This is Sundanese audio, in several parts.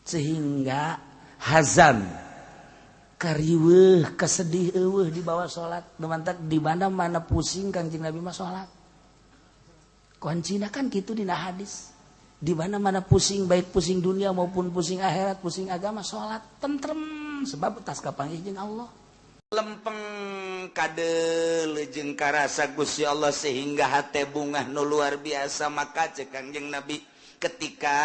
Sehingga hazan kariweuh kesedih eueuh di bawah salat. Nu mantak di mana-mana pusing Kangjeng Nabi mah salat. Kuncina kan kitu dina hadis. Di mana-mana pusing, baik pusing dunia maupun pusing akhirat, pusing agama, salat tentrem sebab tas kapanggih jeung Allah. Lempeng kadeuleu jeung karasa Gusti Allah sehingga hate bungah nu luar biasa. Maka cek Kangjeng Nabi ketika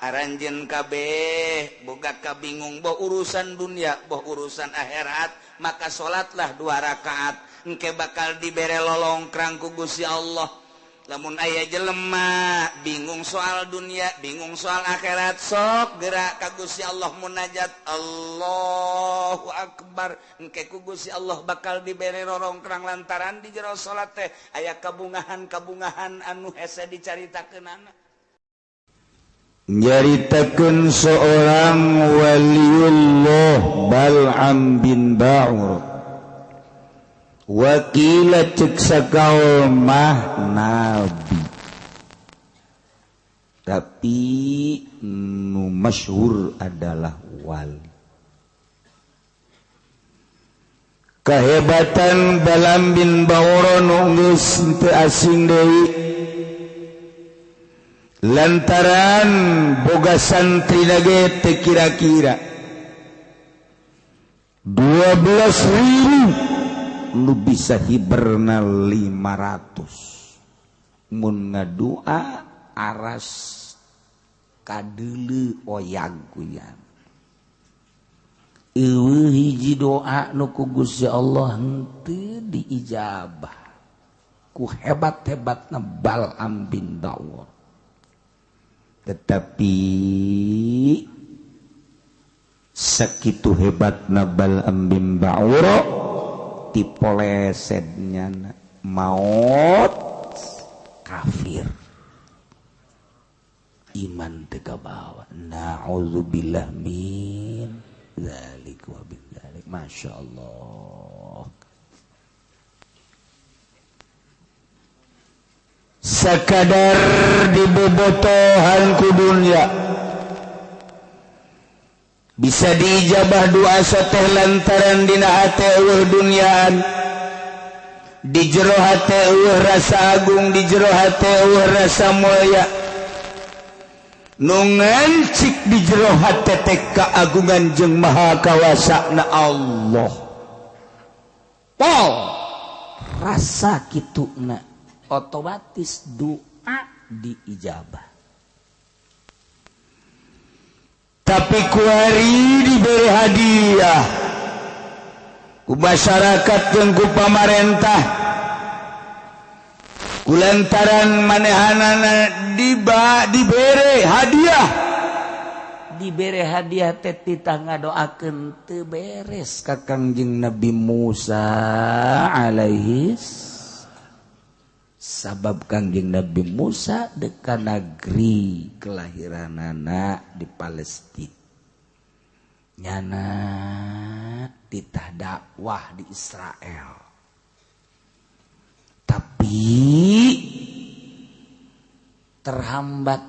aranjeun kabeh boga kabingung boh urusan dunia boh urusan akhirat, maka salatlah 2 rakaat engke bakal dibere lolongkrang ku Gusti Allah. Lamun aya jelema bingung soal dunia, bingung soal akhirat, sok gerak ka Gusti Allah munajat Allahu Akbar, engke ku Gusti Allah bakal dibere rorongkrang lantaran di jero salat teh aya kabungahan-kabungahan anu hese dicaritakeunana. Nyaritakeun seorang waliullah Bal'am bin Ba'ur. Wakila cek sakaul mah nabi, tapi nu masyhur adalah wali. Kehebatan Bal'am bin Ba'ur nu geus teu asing deui lantaran boga santri lagi teu kira-kira 12.000 lu bisa hiberna 500 mun ngadua aras kadeuleu oyag kuyan. Eueuh hiji doa nu ku Gusti Allah henteu diijabah ku hebat-hebatna Bal'am bin Ba'ur. Tetapi sakitu hebatna Bal'am bin Ba'ur dipolesetnya maut kafir, iman teu kabawa. Na'udzubillah min dzalik wa bin dzalik. Masya Allah. Sekadar dibobotohan ku dunya bisa diijabah doa soteh lantaran dina hate eueuh dunyaan, di jero hate eueuh rasa agung, di jero hate eueuh rasa mulia, nu ngancik di jero hate teh keagungan jeung maha kawasana Allah. Pol rasa kituna otomatis doa diijabah. Tapi kuari diberi hadiah ku masyarakat jeung ku pamarentah kulantaran manehanana diberi hadiah, diberi hadiah teh titah ngadoakeun teu beres ka Kangjeng Nabi Musa alaihi. Sabab Kangjeng Nabi Musa deka negeri kelahiranana di Palestina, nyana titah dakwah di Israel, tapi terhambat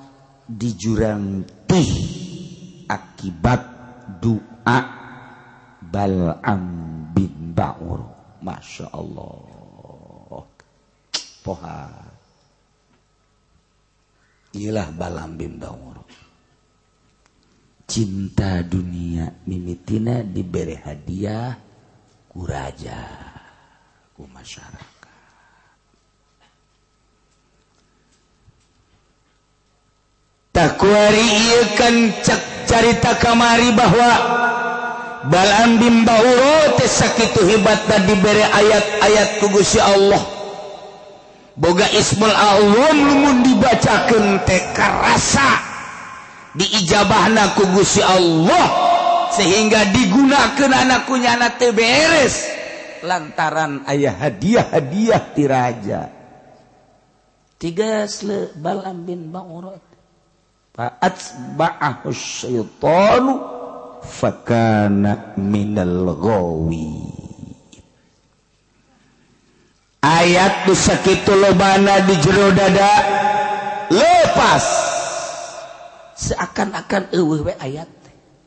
di jurang tih akibat doa Bal'am bin Ba'ur. Masya Allah. Poha ilah Bal'am bin Ba'ur. Cinta dunia mimitina diberi hadiah ku raja, ku masyarakat. Takuari ieu kan cek carita kamari bahwa Bal'am bin Ba'ur teh sakitu hebatna diberi ayat-ayat ku Gusti Allah. Boga Ismul Azam lamun dibacakeun teh karasa diijabahna ku Gusti Allah sehingga digunakeun anak ku nyana teu beres lantaran aya hadiah-hadiah ti raja. Tiga sle Bal'am bin Ba'ur fa atba'ahu syaitanu fakana minal ghawi. Ayat nu sakitu lobana di jero dada lepas seakan-akan eueuh we ayat.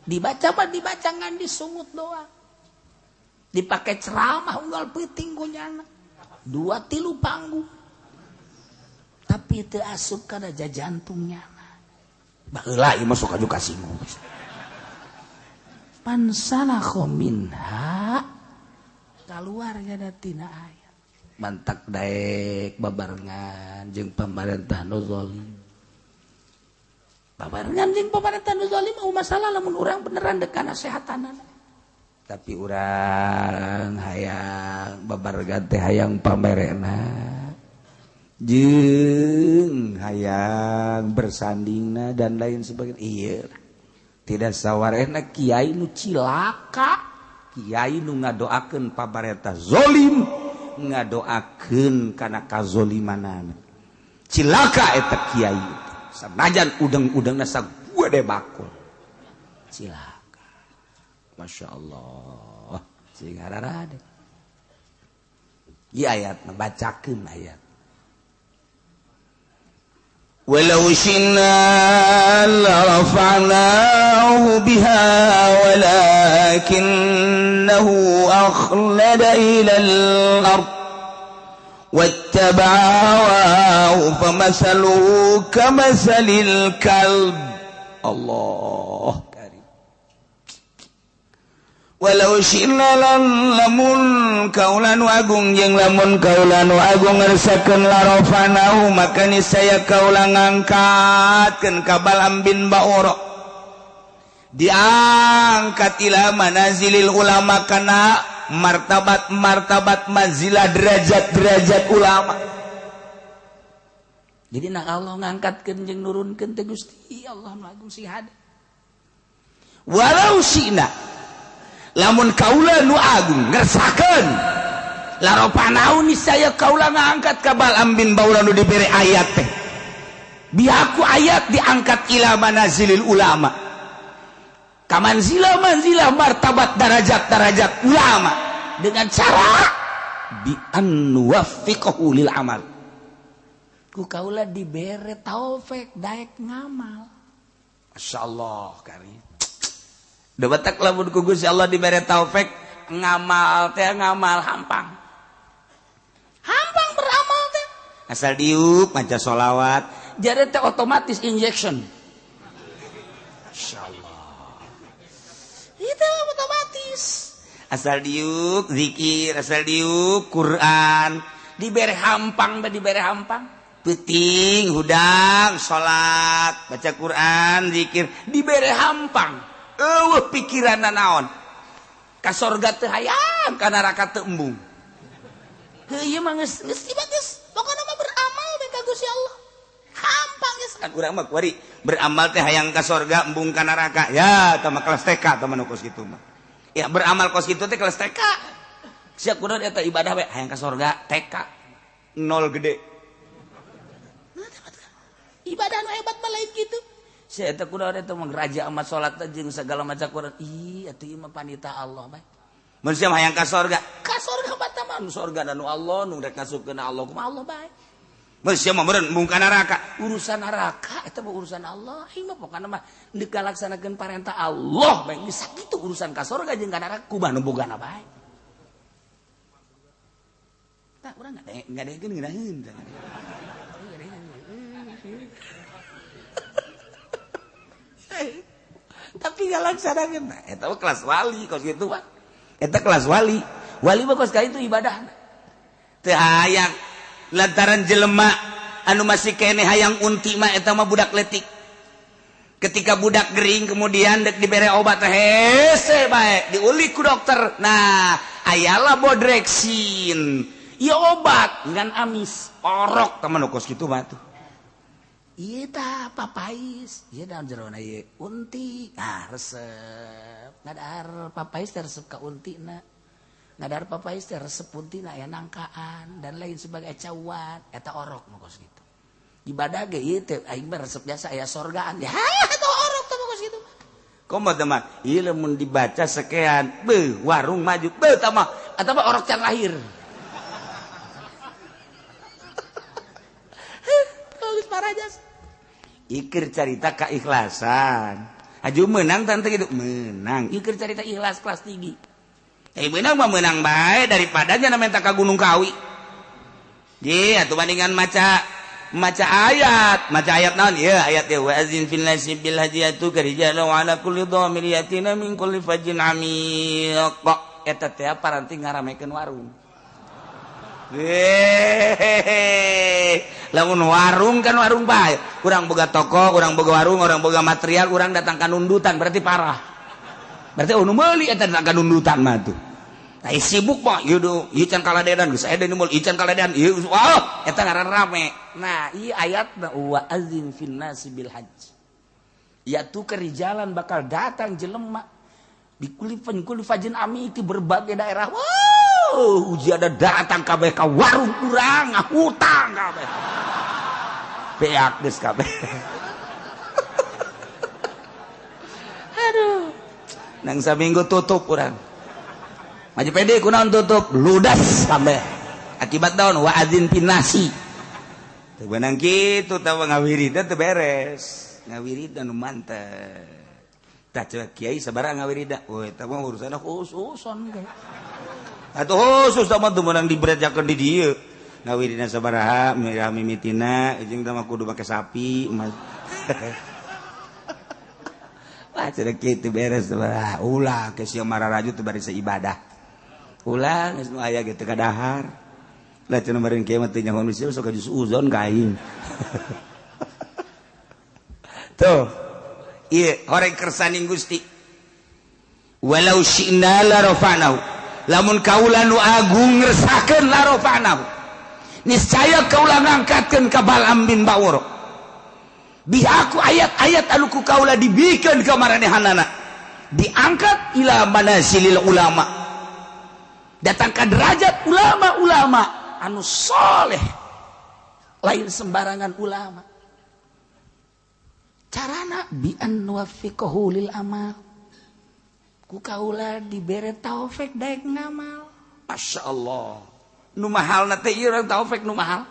Dibaca mah dibaca ngan disungut doang. Dipakai ceramah unggal peuting ku nyana. 2-3 panggung. Tapi teu asup kana jantungnya. Baheula ieu mah sok aju kasinggung. Pansalakho minha kaluarnya tina ayat. Mantak daek babarengan jeung pamarentah nu zalim. Babarengan jeung pamarentah nu zalim mau masalah lamun urang beneran dek kana sehatanana. Tapi urang hayang babarengan teh hayang pamerena jeung hayang bersandingna dan lain sebagainya. Ieu tidak sawarehna kiai nu cilaka, kiai nu ngadoakeun pamarentah zalim, ngadoakeun kana kazolimanana. Cilaka eta kiai sanajan udeng-udengna sagede bakul. Cilaka. Masya Allah. Sing hararade. Ieu ayat bacakeun ayat. Walau syi'na larafa'nahu biha walakinnahu akhlada ilal ard wattaba'a hawahu famasaluhu kamasalil kalb. Allah karim. Walau syi'na lamun kaula nu agung jeung lamun kaula nu agung ngersakeun larafanahu maka niscaya kaula ngangkatkeun ka Bal'am bin Ba'ura diangkat ila manazilil ulama kana martabat-martabat manzilah derajat-derajat ulama. Jadi nak Allah ngangkatkeun jeung nurunkeun teh Gusti Allah nu agung sing hade. Walau syi'na lamun kaula nu agung ngersakeun laropanau niscaya kaula ngangkat ka Bal'am bin Baura nu dibere ayat teh biaku ayat diangkat ila manazilil ulama ka manzilah manzilah martabat darajat darajat ulama dengan cara bi an nuwaffiqahu lil amal. Ku kaula dibere taufik daek ngamal. Masyaallah karim. Debatak lamun ku Gusti Allah dibere taufik ngamal teh ngamal hampang. Hampang beramal teh. Asal diuk maca sholawat, jare teh otomatis injection. Insyaallah. Itu otomatis. Asal diuk zikir, asal diuk Quran, dibere hampang teh dibere hampang. Peuting hudang salat, baca Quran, zikir, dibere hampang. Eueuh pikiranna naon ka sorga teu hayang ka neraka teu embung. Heuh ieu mah geus geus geus pokona mah beramal we ka Gusti Allah. Hampang geus kan urang mah kuari beramal teh hayang ka sorga embung ka neraka. Ya eta mah kelas TK eta mah nu kos kitu mah. Ya beramal kos kitu teh kelas TK. Sia kudu eta ibadah we hayang ka sorga TK nol gede. Ibadah nu hebat mah lain kitu. Sia eta kudu eta mah raja amat salat jeung segala macam Quran. Ih atuh ieu mah panita Allah bae. Mun sia hayang ka sorga, ka sorga mah tah nu sorga nu Allah nu rek ngasupkeun Allah kumaha Allah bae. Mun sia mah meureun embung ka neraka. Urusan neraka eta mah urusan Allah. Ieu mah pokona mah deuk ngalaksanakeun parentah Allah bae. Geus sakitu urusan ka sorga jeung ka neraka kumaha nu bogana bae. Tah urang ngadekeun ngeunaheun. Tapi ngalaksanakeun eta mah kelas wali kos kitu mah. Eta kelas wali. Wali mah kos ka itu ibadah. Teu hayang lantaran jelema anu masih keneh hayang unti mah eta mah budak letik. Ketika budak gering kemudian dek dibere obat hese bae diulik ku dokter. Nah, ayalah bodreksin. Ieu obat ngan amis. Orok teman kos kitu mah tuh. Ieu tah papais, ieu daun jerona ieu unti. Ah resep. Ngadahar papais teh resep ka untina. Ngadahar papais teh resep untina aya nangkaan dan lain sebagai cawan eta orok nu kos kitu. Ibadah ge ieu teh aing mah resep biasa aya sorgaan. Ya eta orok teh kos kitu. Komo teh mah ieu lamun dibaca sekean, beuh warung maju, beuh tah mah eta mah orok can lahir. Ikir carita keikhlasan. Aju menang tante gitu menang. Ieu keur carita ikhlas kelas tinggi. Eh menang mah menang bae daripada nya minta ka Gunung Kawi. Ye atuh bandingan maca maca ayat naon ieu ayat ieu wa azin fil nasi bil hajiyatu karijalu ala kulli dhamir yatina min kulli fajjin amiq. Eta teh paranti ngaramekeun warung. Hehehe. Lamun warung kan warung bae, urang boga toko, urang boga warung, urang boga material, urang datang ka nundutan berarti parah. Berarti nu meuli eta datang ka nundutan mah tuh. Nah, sibuk mah ieu do, ieu can kaladedan geus aya deui ieu can kaladedan ieu wah eta ngaran rame. Nah, ieu ayatna wa azin fin nasi bil hajj. Ya tu kerijalan bakal datang jelema di kulifan kulifajin ami di berbagai daerah. Wow, uji ada datang kabeh ka warung urang ngahutang kabeh. Beak geus kabeh. Aduh. Nang saminggu tutup urang. Maju pede kunaon tutup ludas kabeh. Akibat daun wa azin pinasi. Teu beunang kitu tah ngawiridan teu beres. Ngawiridan nu mantep. Tah coba kiai sabaraha ngawirida? Woi eta mah urusanna khususon. Atuh khusus tah mah teu meunang diberejakeun di dieu. Ngawirina sabaraha mirah mimitina jeung tah mah kudu make sapi. Wah cenah kitu beres sabaraha. Ulah ke sia mararaju teu bari ibadah. Ulah geus nu aya ge teu kadahar. Lah cenah meureun kieu mah teu nyaho manusia sok ka uzon ka aing. Tuh. Ieu horeng kersaning Gusti. Walau syi'na la rafa'nahu. Lamun kaula nu agung ngersakeun la rafa'nahu. Niscaya kaula ngangkatkeun ka Bal'am bin Ba'ur. Bi aku ayat-ayat anu ku kaula dibikeun ka maranehanana. Diangkat ila manazilil ulama. Datang ke derajat ulama-ulama anu soleh, lain sembarangan ulama. Carana bi an nuwaffiqahu lil amal, ku kaula dibere taufik daek ngamal. Masya Allah, nu mahalna teh ieu urang taufik nu mahal.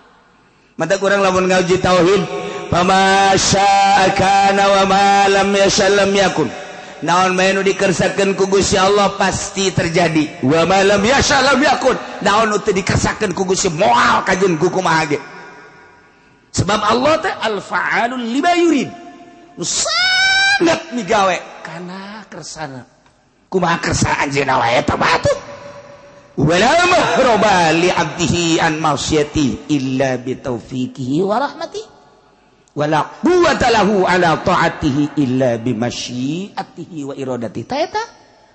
Mata kurang lamun ngaji tauhid, fama syaa kana wa ma lam yasha lam yakun. Naon bae nu dikersakeun ku Gusti Allah pasti terjadi. Wa ma lam yasha lam yakun. Naon nu teu dikersakeun ku Gusti moal kajeun ku kumaha ge. Sebab Allah teh al-fa'alul lima yurid. Nu sangat migawe kana kersana. Kumaha kersa anjeunna wae eta mah atuh. Wala mahraba li 'abdihi an ma'siyati illa bi taufiqihi wa rahmatihi. Wala quwwata lahu ala ta'atihi illa bi masyiatihi wa iradatihi. Ta eta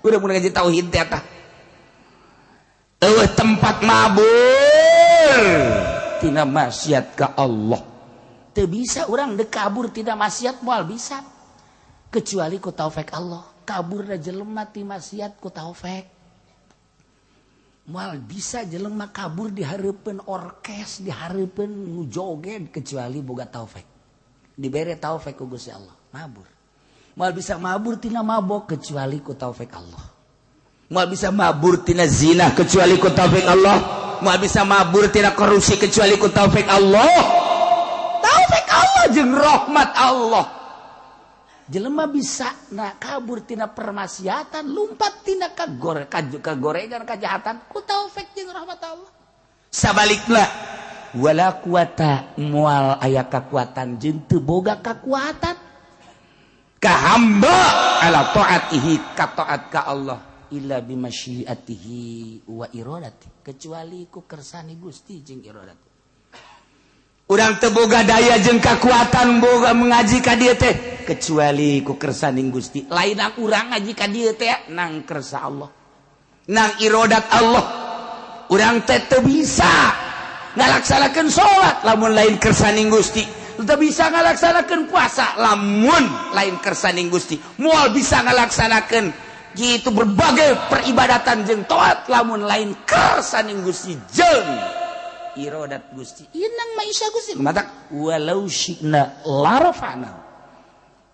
urang mun ngaji tauhid teh eta. Eueuh tempat mabur tina maksiat ka Allah. Teu bisa urang deuk kabur tina maksiat moal bisa. Kecuali ku taufik Allah. Kaburna jelema ti maksiat ku taufik. Moal bisa jelema kabur di hareupeun orkes, di hareupeun nu joget kecuali boga taufik. Dibere taufik ku Gusti Allah, mabur. Moal bisa mabur tina mabok kecuali ku taufik Allah. Moal bisa mabur tina zina kecuali ku taufik Allah. Moal bisa mabur tina korupsi kecuali ku taufik Allah. Taufik Allah jeung rahmat Allah. Jelema bisa na kabur tina permaksiatan, lumpat tina kagorengan kajahatan ku taufik jeung rahmat Allah. Sabalikna wala quwata moal aya kakuatan jeung teu boga kakuatan ka hamba ala taatihi ka taat ka Allah illa bimasyiatihi wa iradati, kecuali ku kersane Gusti jeung iradati. Urang teu boga daya jeung kakuatan boga mengaji ka dieu teh kecuali ku kersaning Gusti. Lain urang ngaji ka dieu teh nang kersa Allah, nang irodat Allah. Urang teh teu bisa ngalaksanakeun salat lamun lain kersaning Gusti, teu bisa ngalaksanakeun puasa lamun lain kersaning Gusti, moal bisa ngalaksanakeun gitu berbagai peribadatan jeung taat lamun lain kersaning Gusti jeung irodat Gusti. Inang maisha Gusti matak walau syi'na larafa'na.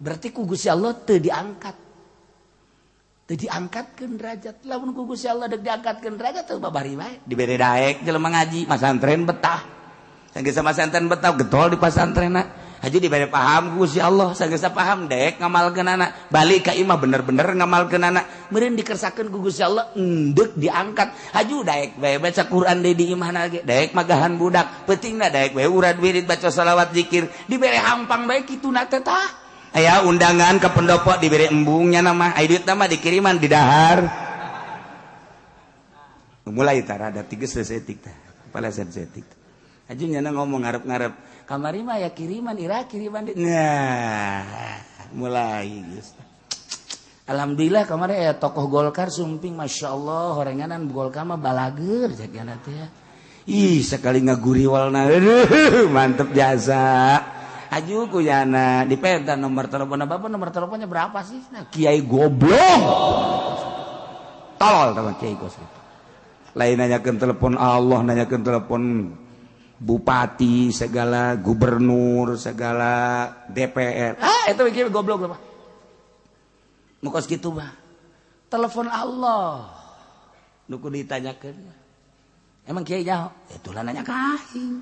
Berarti ku Gusti Allah teu diangkat. Teu diangkatkeun derajat. Lamun ku Gusti Allah deuk diangkatkeun derajat teu babari bae. Dibere daek jelema ngaji masantren betah. Sanggeus masantren betah getol di pasantrenna. Haji dibere paham ku Gusti Allah, sageus paham dek ngamalkeunana. Balik ka imah bener-bener ngamalkeunana. Meureun dikersakeun ku Gusti Allah endek diangkat. Haju daek bae baca Quran deui di imahna ge, daek magahan budak, peutingna daek bae urad wirid baca salawat zikir, dibere hampang bae kituna teh tah. Aya undangan ke pendopo dibere embungnya nama, aya duitna mah dikiriman di dahar. Mulai tah rada tiges sesetik tah. Palasan setik. Haju nyana ngomong ngarep-ngarep. Kamari mah ya kiriman ira kiriman. Nah, mulai geus. Alhamdulillah kamari aya tokoh Golkar sumping masyaallah horenganan Golkar mah balager jagana teh ya. Ih, sekali ngaguriwalna mantep jasa. Aju ku yana dipenta nomor telepon bapak, nomor teleponnya berapa sih? Nah, kiai goblok. Tolol teman kiai gosip. Lain nanyakeun telepon Allah, nanyakeun telepon bupati segala, gubernur segala, DPR. Ah, itu mikir goblok apa? Mukos gitu mah. Telepon Allah. Nu kudu ditanyakeun. Emang kiai nyaho? Itulah nanya ka aing.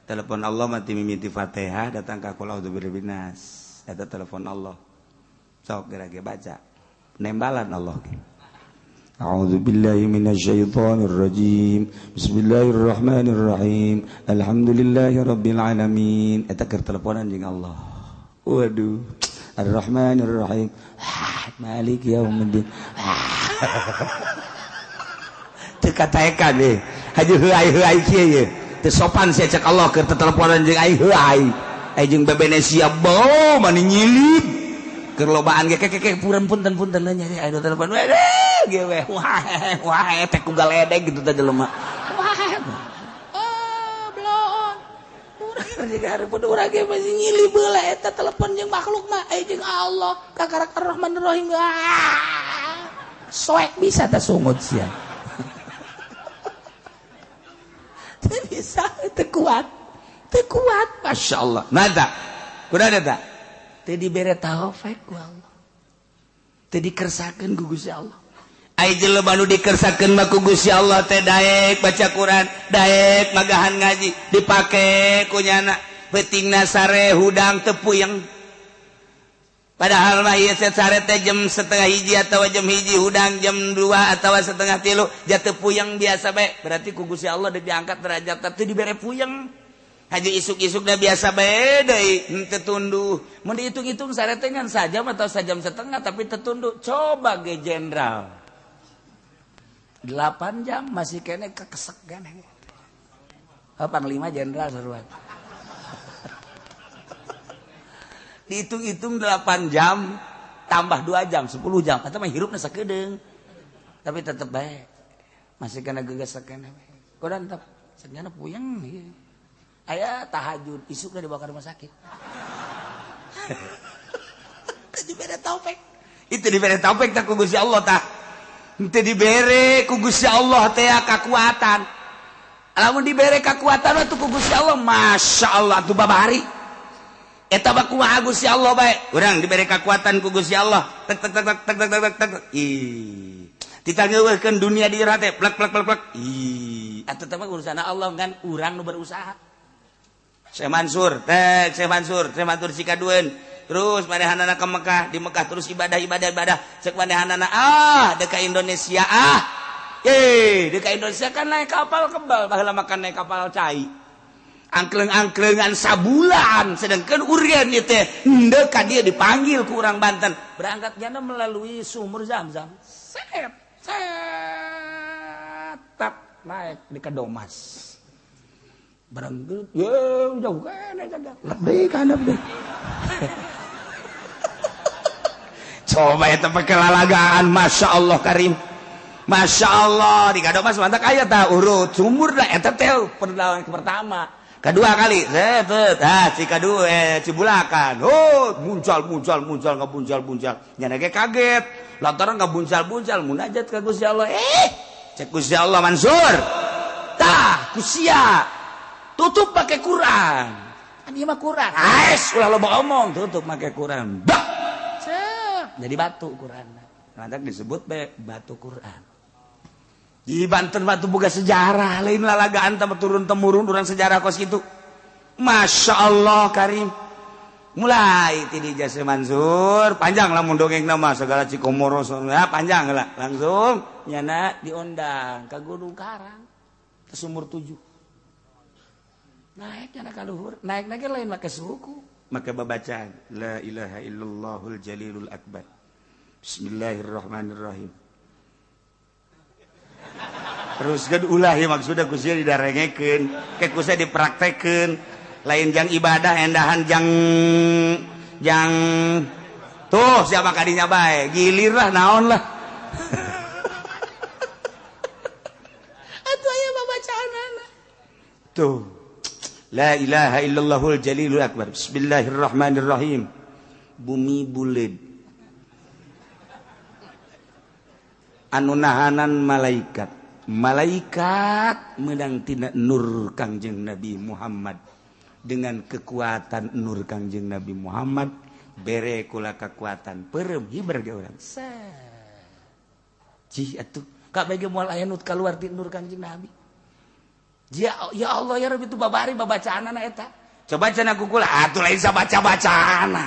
Telepon Allah mati mimiti Fatihah datang ka qul a'udzu birabbin nas. Eta telepon Allah. Sok geura ge baca. Nembalan Allah ge. A'udzu billahi minasyaitonir rajim. Bismillahirrahmanirrahim. Alhamdulillahi rabbil alamin. Eta keur teleponan jeung Allah. Waduh. Arrahmanirrahim. Maliki yaumiddin. Teu kataekan deh. Haji heuai-heuai kieu ye. Teu sopan sia cek Allah keur teleponan jeung ai heuai. Ai jeung bebene sia bau mani nyilip. Keur lobaan ge kekeke punten punten nya aya telepon. Gewe wah wah teh ku galedeg gitu teh jelema. Wah. Oh, bloon. Urang jeung hareupeun urang ge masih nyilih beula eta telepon jeung makhluk mah ai jeung Allah kakarak Arrahmanirrahim. Ah. Soek bisa teh sungut sia. Teu bisa teu kuat. Teu kuat masyaallah. Nada. Kuda da. Teu dibere taufik ku Allah. Teu dikersakeun ku Gusti Allah. Ai jelema nu dikersakeun mah ku Gusti Allah teh daek baca Quran, daek magahan ngaji, dipake ku nyana peutingna sare hudang teu puyeng. Padahal mah ieu sare teh jam 12:30 atawa jam 1 hudang jam 2 atawa 2:30 jatuh puyeng biasa bae. Berarti ku Gusti Allah diangkat derajat teh dibere puyeng. Haji isuk-isuk dah biasa bae deui henteu tunduh. Mun dihitung-hitung sare teh ngan sajam atau sajam setengah tapi teu tunduh. Coba ge jenderal 8 jam masih kene kekesek kan. Oh, panglima jenderal seruan. Dihitung-hitung 8 jam tambah 2 jam 10 jam atau mah hirupna sakedeung. Tapi tetep bae masih kena gegesek kene. Kodan tetep segana puyeng ieu. Aya tahajud isukna dibawa ke rumah sakit. Teu dibere taufik. Itu dibere taufik tah ku Gusti Allah tah. Henteu dibere ku Gusti Allah teh kakuatan. Lamun dibere kakuatan mah ku Gusti Allah, masyaallah atuh babari. Eta mah kumaha Gusti Allah bae. Urang dibere kakuatan ku Gusti Allah. Tek tek tek tek tek tek tek. Ih. Ditangeuweuhkeun dunia di dieu teh plek plek plek plek. Ih, atuh teh mah urusan Allah kan urang nu berusaha. Syekh Mansur, tek Syekh Mansur, Syekh Mansur sikadueun. Terus manehanana ke Mekah, di Mekah terus ibadah ibadah ibadah. Cek manehanana ah deka Indonesia ah. Eh, deka Indonesia kan naik kapal kebal, baheula makan naik kapal cai. Angkleng-angklengan sabulan, sedangkan urgen ieu teh henteu ka dieu dipanggil ku urang Banten. Berangkat jana melalui sumur Zam-Zam. Set, set, tap naik di Kadomas. Barang ye jauh kan aja lebih kan lebih. Coba eta pakai lalagaan, masya Allah karim, masya Allah di Kadomas mantap aya tah urut sumur dah eta teh perlawan pertama, kedua kali set ah Cikadu Cibulakan, oh muncal muncal muncal ngabuncal buncal, nyana ge kaget, lantaran ngabuncal buncal munajat ka Gusti Allah, cek Gusti Allah Mansur, tah kusia tutup pakai Quran. Kan ieu mah Quran. Ais ulah loba omong, tutup pakai Quran. Bah. Cep, jadi batu Quran. Lantak disebut be batu Quran. Di Banten batu boga sejarah, lain lalagaan teh turun temurun urang sejarah kos kitu. Masya Allah karim. Mulai ti di Jase Mansur panjang lamun dongeng nama segala Cikomoro ya panjang lah langsung nyana diundang ke Gunung Karang ke sumur 7. Naik nyana ka luhur, naik-naik lain make suku, make babacaan la ilaha illallahul jalilul akbar. Bismillahirrahmanirrahim. Terus kan ulah ya maksudnya ku sia didarengekeun, ke ku sia dipraktekeun. Lain jang ibadah endahan jang jang tuh siapa kadinya bae, gilir lah naon lah. Atuh aya babacaanana. Tuh. La ilaha illallahul jalilul akbar. Bismillahirrahmanirrahim. Bumi buleud. Anu nahanan malaikat. Malaikat menang tina nur Kangjeng Nabi Muhammad. Dengan kekuatan nur Kangjeng Nabi Muhammad bere kula kekuatan perem hiber ge urang. Cih atuh kabeh ge moal aya nu kaluar ti nur Kangjeng Nabi. Ya, ya Allah ya Rabbi itu babari babacaanana eta. Coba cenah ku kula atuh lain sabaca-bacaana.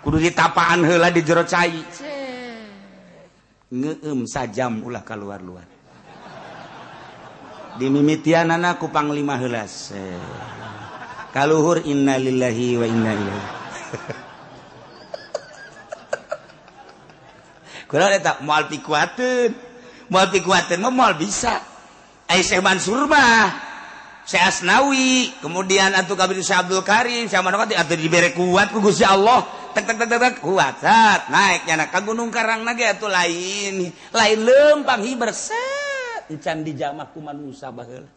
Kudu ditapaan heula di jero cai. Ngeueum sajam ulah kaluar-luar. Dimimitianana ku panglima heula. Kaluhur innalillahi wa inna ilaihi. Kula eta moal pikuateun. Moal pikuateun mah moal bisa. Ai Syekh Mansur mah, Syekh Asnawi, kemudian atuh kabeh Syekh Abdul Karim, Syekh Manokati atuh dibere kuat ku Gusti Allah. Tek tek tek tek kuat. Sat naik nyana ka Gunung Karang na ge atuh lain. Lain leumpang hiber set encan dijamah ku manusa baheula.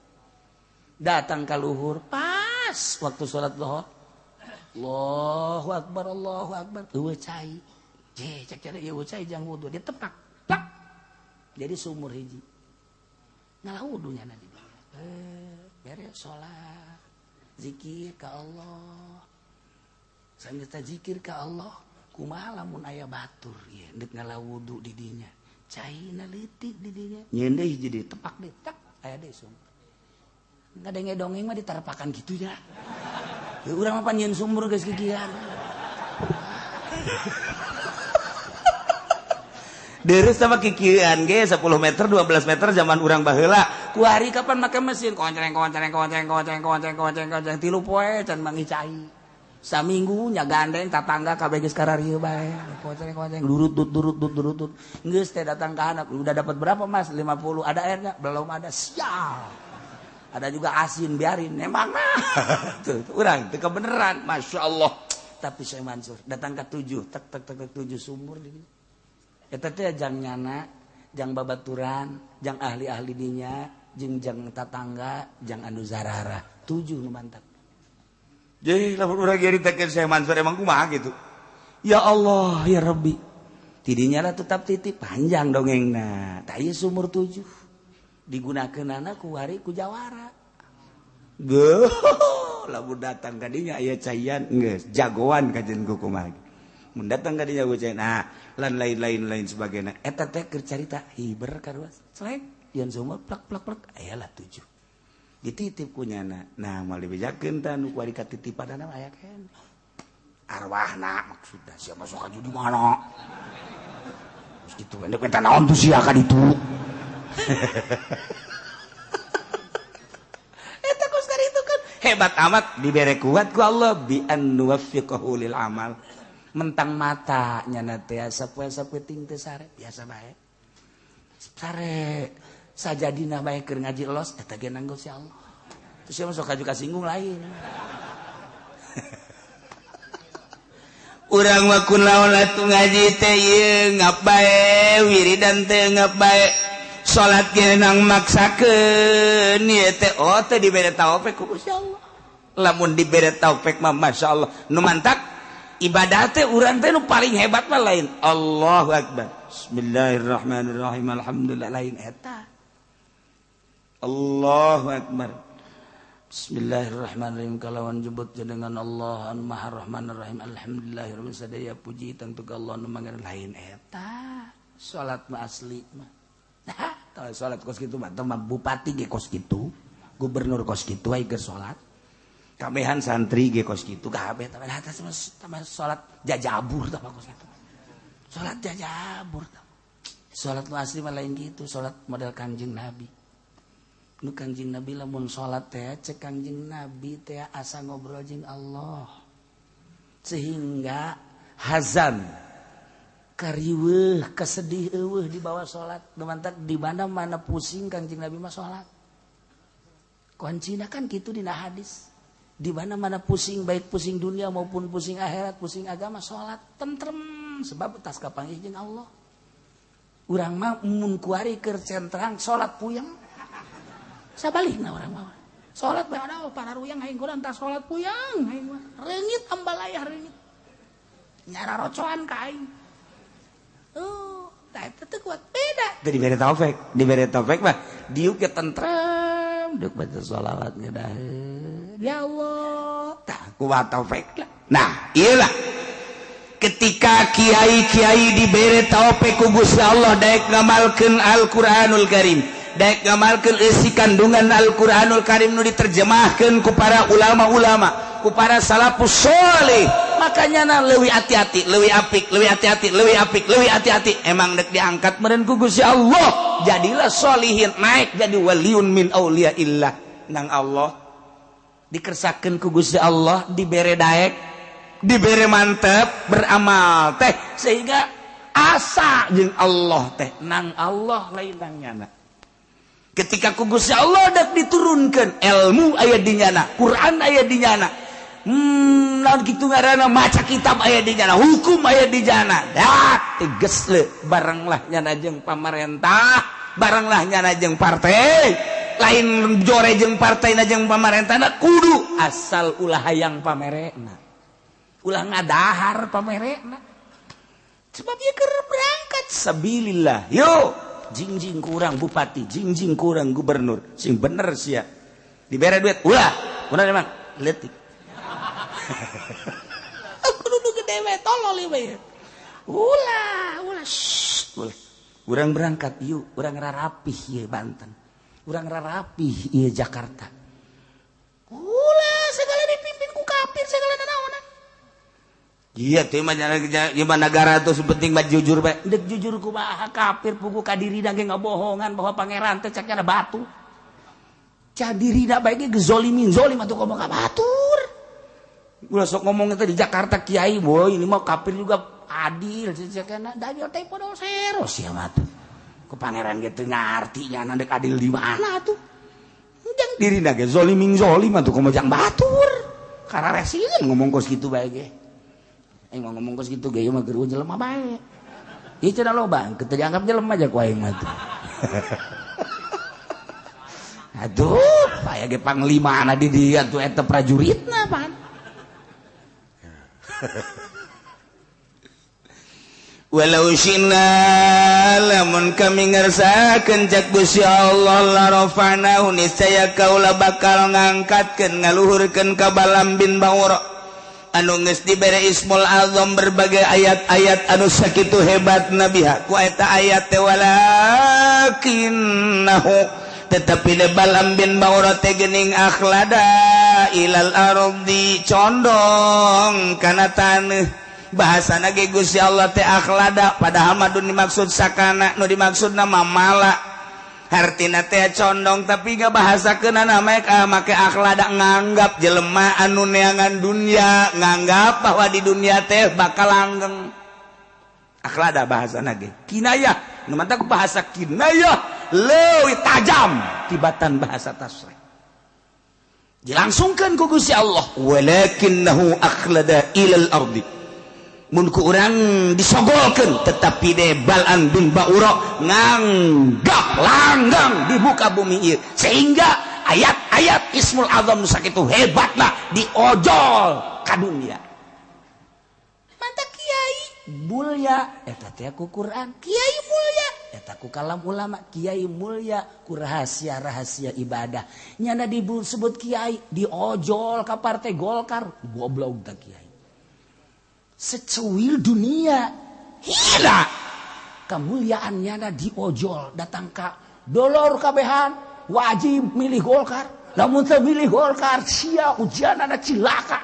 Datang ka luhur pas waktu sholat zuhur. Allahu akbar Allahu akbar. Eueuh cai. Je cek cari eueuh cai jang wudu ditepak. Plak. Jadi sumur hiji. Ngalah wudunya na di dieu. Beres sholat. Zikir ka Allah. Sambil ta zikir ka Allah, kumaha lamun aya batur ieu deuk ngalah wudu di dinya. Caina leutik di dinya. Nyeun deui hiji deui tepak deui tak aya deui sumur. Ngadenge dongeng mah diterpakan gitu ya. Ya urang mah pan nyeun sumur geus kikian. Deres sama kikian ge 10 meter 12 meter zaman urang baheula. Kuari kapan make mesin konceng konceng konceng konceng konceng konceng konceng tilu poe can mangi cai. Saminggu nya gandeng tatangga kabeh geus kararieu bae. Konceng konceng durut dut durut dut durut dut. Geus teh datang ka anak, udah dapat berapa Mas? 50. Ada airnya? Belum ada. Sial. Ada juga asin biarin emang nah tuh urang teu kebeneran Masya Allah. Tapi Syekh Mansur datang ke 7 tek tek tek tek 7 sumur di dinya. Eta teh jang nyana jang babaturan jang ahli-ahli dinya jeung jang tatangga jang anu zarara 7 nu mantap. Jadi lamun urang nyaritakeun Syekh Mansur emang kumaha gitu. Ya Allah ya Rabbi. Tidinya lah tetap titip panjang dongengna. Tah ieu sumur 7 digunakeun anak ku hari ku jawara. Geuh, lamun datang ka dinya aya caian geus jagoan kajen ku kumaha. Mun datang ka dinya ku caian, nah lan lain-lain lain sebagainya. Eta teh keur carita hiber karuas. Celek, yeun sumur plak plak plak aya lah 7. Dititip ku nyana. Nah, moal dibejakeun tah nu kuari katitipanana aya keneh. Arwahna maksudna sia masuk ka di mana? Geus kitu endek minta naon tuh sia ka ditu. Eta kos itu kan hebat amat dibere kuat ku Allah bi an nuwaffiqahu lil amal. Mentang mata nyana teh sapoe-sapoe ting teh sare biasa bae. Sare sajadina bae keur ngaji los eta ge nanggo si Allah. Terus sia masuk kaju kasinggung lain. Urang mah kunaon atuh ngaji teh ieu ngap bae wiridan teh ngap bae. Salat ge nang maksakeun ieu teh oh teh dibere taufik ku Gusti Allah. Lamun dibere taufik mah masyaallah nu mantak ibadah teh urang teh nu paling hebat mah lain Allahu akbar. Bismillahirrahmanirrahim alhamdulillah lain eta. Allahu akbar. Bismillahirrahmanirrahim kalawan jebut jenengan Allah anu Maha Rahmanir Rahim alhamdulillahirabbil sadaya puji tentu ka Allah nu mangan lain eta. Salat mah asli mah. Nah, salat kos kitu mah bupati ge kos kitu, gubernur kos kitu ai keur salat. Kabehan santri ge kos kitu kabeh tapi atas mah salat jajabur tah kos kitu. Salat jajabur tah. Salat nu asli mah lain gitu, salat model Kangjeng Nabi. Nu Kangjeng Nabi lamun salat teh cek Kangjeng Nabi teh asa ngobrol jeung Allah. Sehingga hazan kariweuh kesedih eueuh dibawa salat. Nu mantak di mana-mana pusing Kangjeng Nabi mah salat. Kuncina kan kitu dina hadis. Di mana-mana pusing, baik pusing dunia maupun pusing akhirat, pusing agama, salat tentrem sebab tas kapanggih jeung Allah. Urang mah mun kuari keur centrang salat puyeng. Sabalikna urang mah. Salat bae ada para ruyang aing kurang tas salat puyeng aing mah. Reungit ambalayah reungit. Nyara rocoan ka aing. Oh, tah eta teu kuat beda. Teu dibere taufik, dibere taufik mah diuk ge tentrem, diuk baca sholawat ngedaheun. Ya Allah, tah kuat taufik lah. Nah, iyalah. Ketika kiai-kiai dibere taufik ku Gusti Allah daek ngamalkeun Al-Qur'anul Karim, daek ngamalkeun eusi kandungan Al-Qur'anul Karim nu diterjemahkeun ku para ulama-ulama, ku para salafus sholih. Makanya na leuwih hati-hati, leuwih apik, leuwih hati-hati, leuwih apik, leuwih hati-hati. Emang dek diangkat meureun ku Gusti Allah, jadilah sholihin, naik jadi waliun min auliyaillah nang Allah. Dikersakeun ku Gusti Allah, dibere daek, dibere mantep beramal teh sehingga asa jeung Allah teh nang Allah lain nang nyana. Ketika ku Gusti Allah dak diturunkeun ilmu aya di nyana, Quran aya di nyana. Naon kitu ngaranna maca kitab aya di nyana, hukum aya di nyana. Dak tegas le barenglah nyana jeung pamarentah, barenglah nyana jeung partai. Lain jore jeung partai na jeung pamarentahna kudu asal ulah hayang pamerena. Ulah ngadahar pamerena. Sebab ieu keur berangkat sabilillah. Yo, jingjing kurang bupati, jingjing kurang gubernur, sing bener sia. Dibere duit ulah. Bener emang leutik. Kudu nu gede we tolol ieu we. Ulah, ulah, shh, ulah. Urang berangkat yuk, urang rarapih ieu Banten. Urang rarapih ieu Jakarta. Ulah segala dipimpin ku kafir segala nanaonan. Iya teh mah gimana negara tuh penting mah jujur bae. Dek jujur kumaha kafir pugu ka dirina ge ngabohongan bahwa pangeran teh cek ada batu. Ca dirina bae ge gezolimin zolim atuh komo ka batur. Ulah sok ngomong teh di Jakarta kiai boy ini mah kafir juga adil cek da ieu teh podol sero sia mah tuh. Ku pangeran ge teu ngarti nya dek adil di mana atuh. Jang dirina ge zolimin zolim atuh komo jang batur. Kararesieun ngomong kos kitu bae ge. Aing mah ngomong kos kitu ge ieu mah geureuh jelema bae. Ieu cenah loba, teu dianggap jelema aja ku aing mah tuh. Aduh, aya ge panglimana di dieu atuh eta prajuritna pan. Walau syina lamun kami ngersakeun cak Gusti Allah la rafa'nahu niscaya kaula bakal ngangkatkeun ngaluhurkeun ka Balam bin Baura anu geus dibere Ismul Azam berbagai ayat-ayat anu sakitu hebat nabiha ku eta ayat teh walakinnahu tetapi de Balam bin Baura teh geuning akhlada ilal ardi condong kana taneuh. Bahasana ge Gusti Allah teh akhlada padahal mah nu dimaksud sakana nu dimaksudna mamala hartina teh condong tapi gak bahasakeunana make akhlada nganggap jelema anu neangan dunia nganggap bahwa di dunia teh bakal langgeng. Akhlada bahasana ge kinayah nu mantak bahasa kinayah leuwih tajam tibatan bahasa tasrih. Dilangsungkeun ku Gusti Allah walakinnahu akhlada ilal ardi mun ku urang disogolkeun tetapi de Balam bin Baura nganggap langgang di muka bumi ieu sehingga ayat-ayat Ismul Azam nu sakitu hebatna diojol ka dunia. Mantap kiai mulya eta teh ku Quran, kiai mulya eta ku kalam ulama, kiai mulya ku rahasia-rahasia ibadah. Nyana disebut kiai diojol ka partai Golkar, goblok tah kiai. Secuil dunia hina kemuliaannya na diojol datang ka dolor kabehan wajib milih Golkar. Lamun teu milih Golkar sia ujianana cilaka.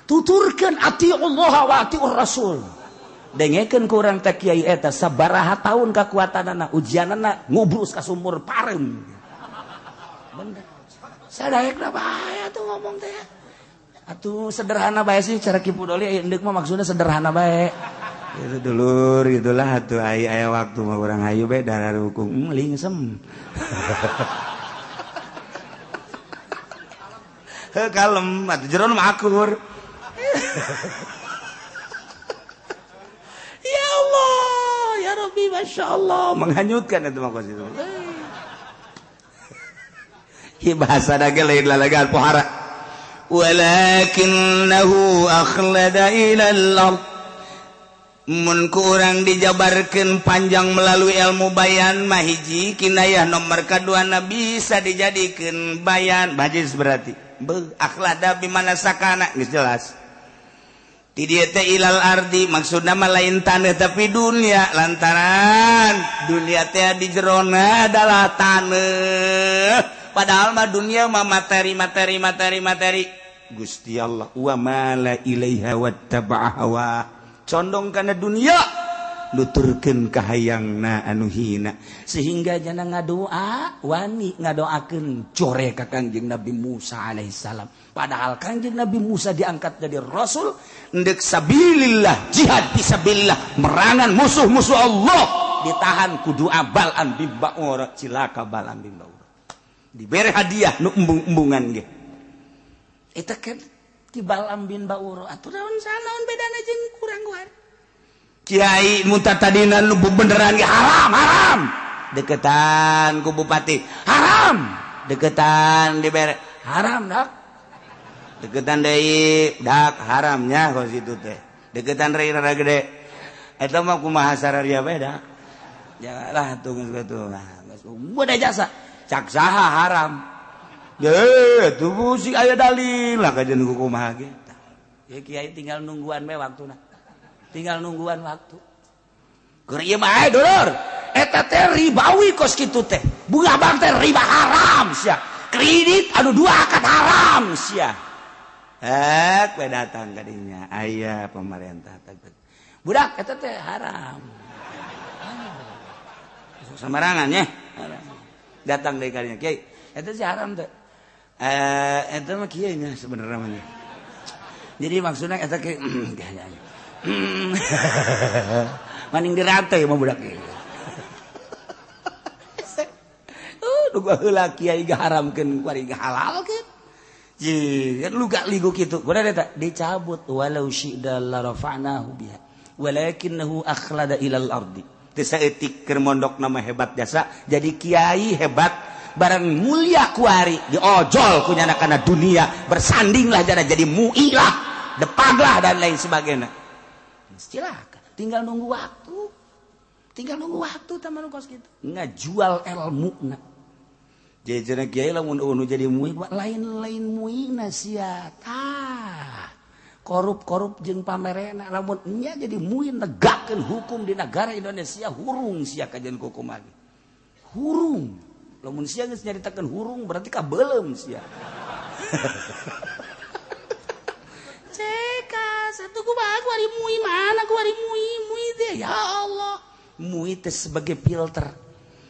Tuturkeun atiullah wa atiur rasul. Dengekeun ku urang teh kiai eta sabaraha tahun kakuatanana ujianana ngubrus ka sumur pareum. Bener. Sadaekna bae atuh ngomong teh. Atuh sederhana bae sih cara Ki Pudoli endek mah maksudna sederhana bae. Itu dulur gitulah atuh aya waktu mah urang hayu bae darah hukum lingsem. Heuh kalem atuh jeron mah akur. Ya Allah, ya Rabbi, Masya Allah. Menghanyutkan itu mah kos itu. Ieu bahasa dage lain lalagaan pohara. Walakinnahu akhlada ilal ard. Mun ku urang dijabarkeun panjang melalui ilmu bayan mah hiji kinayah nomor kaduana bisa dijadikeun bayan majis berarti. Beuh akhlada bimana sakana geus jelas. Ti dieu teh ilal ardi maksudna mah lain taneuh tapi dunia lantaran dunia teh di jerona adalah taneuh. Padahal mah dunia mah materi materi materi materi. Gusti Allah wa mala ilaiha wattaba'a hawa. Condong kana dunia nuturkeun kahayangna anu hina sehingga jana ngadoa wani ngadoakeun core ka Kangjeng Nabi Musa alaihissalam. Padahal Kangjeng Nabi Musa diangkat jadi rasul ndek sabilillah jihad fisabilillah merangan musuh-musuh Allah ditahan ku doa Bal'am bin Ba'ura cilaka Bal'am bin Ba'ura dibere hadiah nu embung-embungan ge eta kan ti Bal'am bin Ba'ura atuh naon sanaon bedana jeung kurang guar kiai muta tadina nu beneran ge haram haram deketan ku bupati haram deketan dibere haram dak deketan deui dak haramnya kos itu teh deketan rada gede eta mah kumaha sararia bae dak janganlah tuh geus kitu geus udah jasa cak saha haram ye tuh sih aya dalil lah kajian ku kumaha ge ya kiai tinggal nungguan bae waktuna tinggal nungguan waktu. Keur ieu mah dulur eta teh ribawi kos kitu teh bunga bank teh riba haram sia kredit anu dua akad haram sia hek we datang ka dinya aya pemerintah budak eta teh haram samarangan nya datang deui ka dinya kiai eta sih haram teh eta mah kieu nya sebenarnya mah jadi maksudna eta kieu maning dirantai mah budak ieu. Duh heula kiai gaharamkeun kuari gahalalkeun. Ye, lu gak ligo kitu. Kudu eta dicabut walau syi'da la rafa'nahu biha walakinnahu akhlada ilal ardi. Teu saeutik keur mondok nama hebat jasa jadi kiai hebat barang mulia kuari diojol ku nyana kana dunia bersandinglah jana jadi muilah depaglah dan lain sebagainya. Silakan, tinggal nunggu waktu. Tinggal nunggu waktu teman kos gitu. Ngajual ilmu na. Jadi kiai lamun unu jadi mui lain-lain muina sia. Tah. Korup-korup jeung pamerena lamun nya jadi mui negakeun hukum di negara Indonesia hurung sia kajian kumaha. Hurung. Lamun sia geus nyaritakeun hurung berarti kabeuleum sia. Ceka satu kumaha kuari mui mana kuari mui mui teh ya Allah. Mui teh sebagai filter.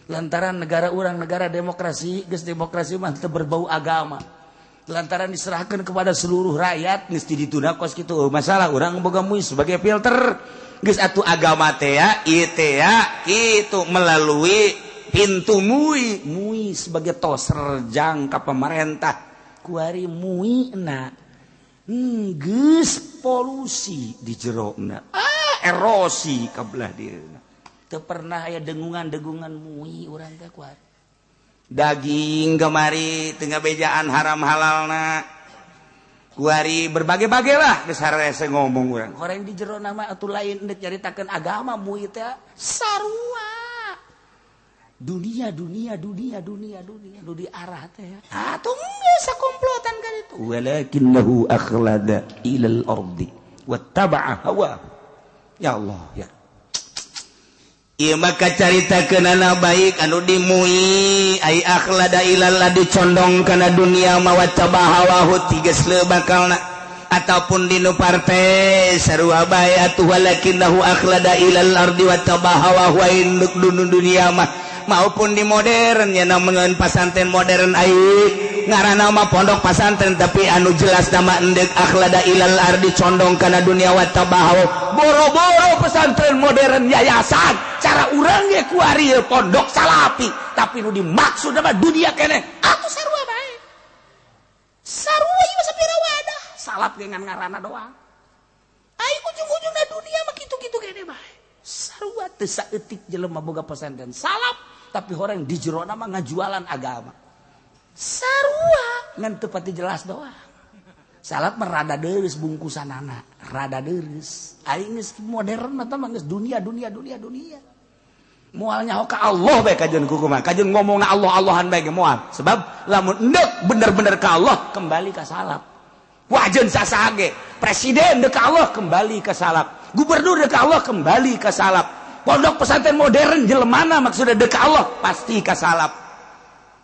Lantaran negara urang negara demokrasi, geus demokrasi mah teu berbau agama. Lantaran diserahkan kepada seluruh rakyat geus dituna kos kitu masalah urang boga mui sebagai filter. Geus atuh agama teh ya, ieu teh ya kitu melalui pintu mui, mui sebagai toserjang ka pemerintah. Kuari mui na geus polusi di jerona. Ah, erosi ka belah dieuna. Teu pernah aya dengungan-dengungan mui urang teh kuari. Daging kemari tengah bejaan haram halalna. Kuari berbagai-bagai lah geus harese ngomong urang. Horeng di jero nama atuh lain deuk nyaritakeun agama mui teh sarua. Dunia dunia dunia dunia dunia nu diarah teh. Atuh geus sakomplotan kan itu. Walakinnahu akhlada ilal ardi wattaba'a hawa. Ya Allah ya. Ieu maka carita kenana baik anu dimui ai akhlada ilal dicondong kana dunia mawa tabahawahu tiges leu bakalna ataupun dinu partai sarua bae atuh walakinahu akhlada ilal ardi wa tabahawahu induk dunia mah maupun di modern ya namun pasantren modern ai ngaranna mah pondok pasantren tapi anu jelas nama endek akhlada ilal ardi condong kana dunia wa tabahaw boro-boro pesantren modern yayasan cara urang ge kuari pondok salapi tapi nu dimaksud mah dunia keneh atuh sarua bae sarua ieu sapira wadah salap ge ngan ngaranna doang ai ujung-ujungna dunia mah kitu-kitu keneh bae sarua teu saeutik jelema boga pesantren salap tapi orang di jerona mah ngajualan agama sarua ngan teu pati jelas doang salap mah rada deureuss bungkusanana rada deureuss aing geus modern mah tah geus dunia dunia dunia dunia moal nyaho ka Allah bae kajeun kumaha kajeun ngomongna Allah Allahan bae ge moal sebab lamun endek bener-bener ka Allah kembali ka salap wajeun sasaha ge presiden deuk ka Allah kembali ka salap gubernur deuk ka Allah kembali ka salap pondok pesantren modern jelemana maksudnya deuk ka Allah pasti ka salap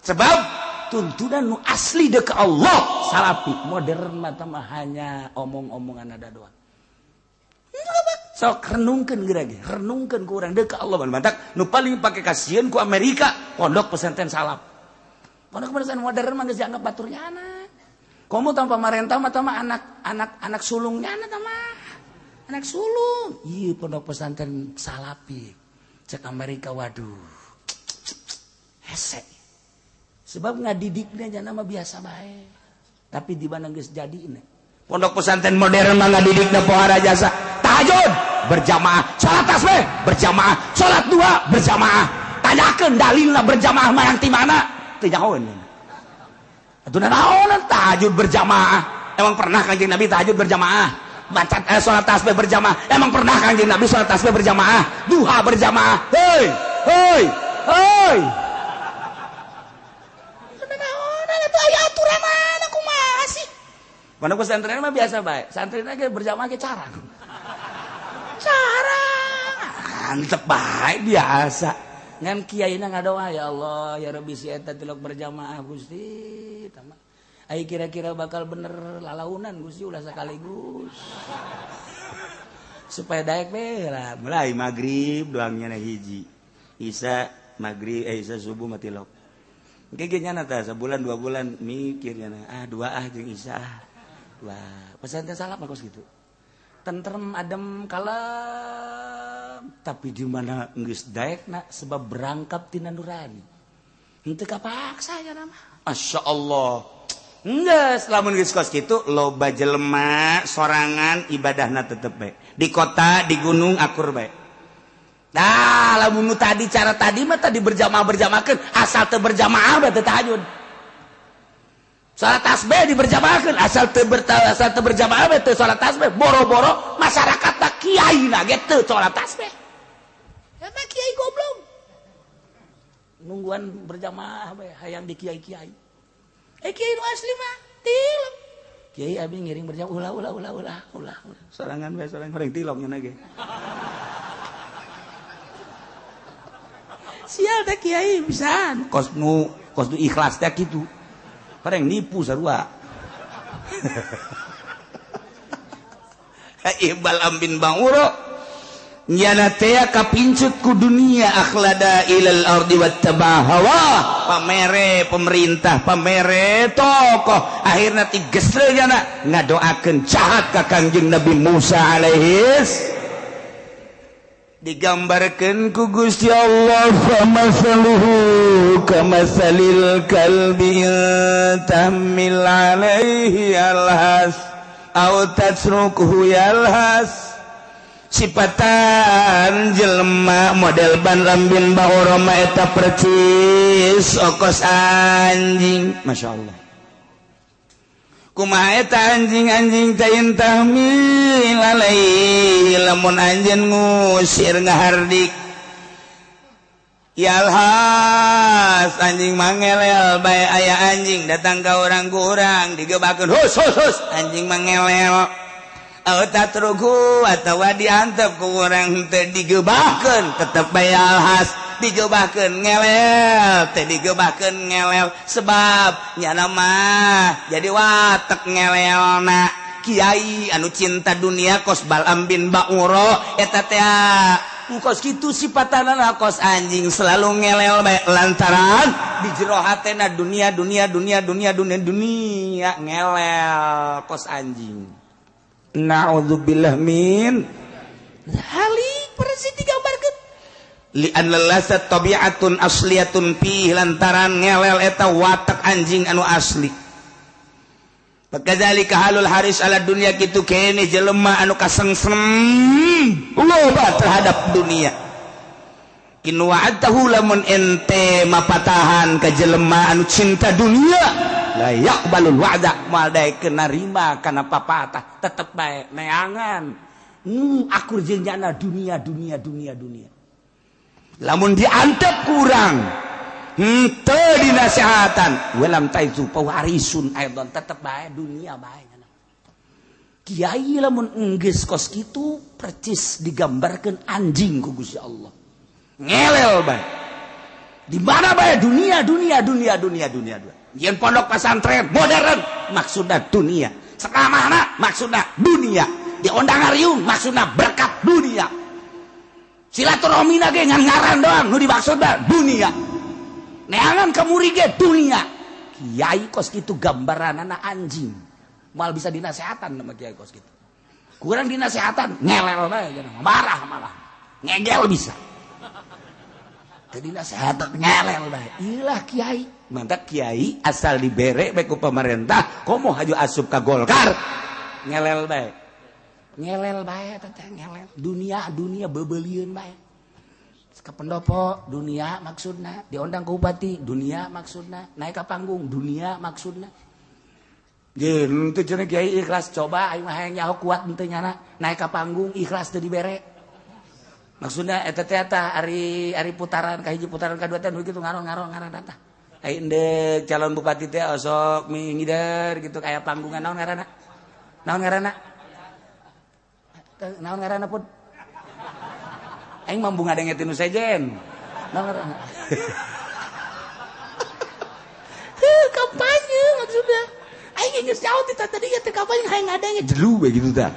sebab tuntunan nu asli deuk ka Allah salapi modern mah mah hanya omong-omongan ada doang sok renungkeun geura ge renungkeun ku urang deuk ka Allah mantak nu paling pake kasieun ku Amerika pondok pesantren salap pondok pesantren modern mah geus dianggap batur nyana komo tanpa pamarentah mah tah anak anak anak sulungnya anak mah anak sulung iya pondok pesantren salapi cek Amerika waduh hese sebab ngadidiknya jana mah biasa bae tapi di mana geus jadi ini pondok pesantren modern mah ngadidikna pohara jasa tahajud berjamaah salat tasbih berjamaah salat dua berjamaah tanyakeun dalilna berjamaah mah yang ti mana teu nyahoeun atuh naon tahajud berjamaah emang pernah Kanjeng Nabi tahajud berjamaah baca sholat tasbih berjamaah emang pernah Kanjeng Nabi sholat tasbih berjamaah duha berjamaah hei hei hei naon atuh aya aturan mana kumaha sih pondok pesantren mah biasa bae santrina ge berjamaah ge carang carang antep bae biasa ngan kiaina ngadoa ya Allah ya Rabbi si eta tilok berjamaah Gusti tama ai kira-kira bakal bener lalaunan Gusti ulah sekaligus supaya daek be lah mulai maghrib doangnya na hiji isa maghrib isa subuh mati lok engke ge nyana tah sabulan 2 bulan mikir nyana ah dua ah jeung isa ah dua pesantren salap mah kos kitu tentrem adem kalem tapi di mana geus daekna sebab berangkap tina nurani henteu kapaksa nya mah Masya Allah geus lamun geus kos kitu loba jelema sorangan ibadahna tetep bae di kota di gunung akur bae nah lamun nu tadi cara tadi mah tadi berjamaah-berjamaahkeun asal teu berjamaah bae teu tahajud salat tasbih diberjamaahkeun asal teu asal teu berjamaah bae teu salat tasbih boro-boro masyarakat tah kiai na ge teu salat tasbih eta kiai goblok nungguan berjamaah bae hayang di kiai-kiai kiai nu asli mah tilok kiai abi ngiring berjamaah ulah ulah ulah ulah ulah sorangan bae sorangan horeng tilok nya ge sial teh kiai pisan kos nu ikhlas teh kitu horeng nipu sarua Ibal ambin banguro nyana teh kapincut ku dunia akhlada ilal ardi wattaba hawa pamere pemerintah pamere tokoh akhirna tigesle nyana ngadoakeun jahat ka Kangjeng Nabi Musa alaihis digambarkeun ku Gusti Allah famasaluhu kamasalil kalbi tahmil alaihi alhas aw tasrukuhu yalhas sipatan jelema model ban lambin bahoroma eta percis okos anjing Masya Allah kumaha eta anjing-anjing teh tahmil alaihi lamun anjeun ngusir ngahardik yalhas anjing mangelel bae aya anjing datang ka urang ku urang digebakeun hus hus hus anjing mangelel Aw tatruku atawa diantep ku urang teu digebahkeun tetep bae alhas digebahkeun ngelel teu digebahkeun ngelel sebab nyana mah jadi watek ngelelna. Kiai anu cinta dunia kos Bal'am bin Ba'uro eta teh kos kitu sipatanana kos anjing selalu ngelel bae lantaran di jero hatena dunia dunia dunia dunia dunia dunia ngelel kos anjing. Na'udzubillah min halik persis digambarkeun li anna lasat tabi'atun asliyatun fi lantaran ngelel eta watak anjing anu asli. Fakadzalika halul haris ala dunia kitu kene jelema anu kasengsem loba terhadap dunia. In wa'adtahu lamun ente mapatahan ka jelema anu cinta dunia la yaqbalul wa'da moal daekeun narima kana papatah tetep bae neangan akur jeung nyana dunia dunia dunia dunia. Lamun diantep kurang henteu dinasehatan walam taizu pewarisun aidon tetep bae dunia bae. Kiai lamun enggeus kos kitu percis digambarkeun anjing ku Gusti Allah. Ngelel bae. Di mana bae dunia dunia dunia dunia dunia. Yen pondok pesantren modern maksudna dunia. Sekamana maksudna dunia. Diondang ngariung maksudna berkat dunia. Silaturahmina ge ngan ngaran doang nu dimaksudna dunia. Neangan kemuri ge dunia. Kiai kos kitu gambaranana anjing. Moal bisa dinasehatan sama kiai kos kitu. Kurang dinasehatan ngelel bae marah malah. Ngegel bisa. Teu dinasehatan ngelel bae. Ilah kiai. Mantap kiai asal dibere bae ku pemerintah komo haju asup ka Golkar. Ngelel bae. Ngelel bae teh ngelel. Dunia dunia bebelieun bae. Ke pendopo dunia maksudna, diondang ke bupati dunia maksudna, naik ke panggung dunia maksudna. Jeung teu cenah kiai ikhlas coba aing mah hayang nyaho kuat henteu nyana naik ke panggung ikhlas teu dibere. Maksudna eta teh tah ari ari putaran ka hiji putaran ka dua teh nu kitu ngaron-ngaron ngaran tah. Ai endek calon bupati teh osok mingider gitu kaya panggungan naon ngaranna? Naon ngaranna? Naon ngaranna pun? Aing mambu ngadenge tinu sejen. Naon ngaranna? Heuh, kampanye maksudna. Aing geus jauh ti tadi ya teh kampanye hayang ngadenge jelu we gitu tah.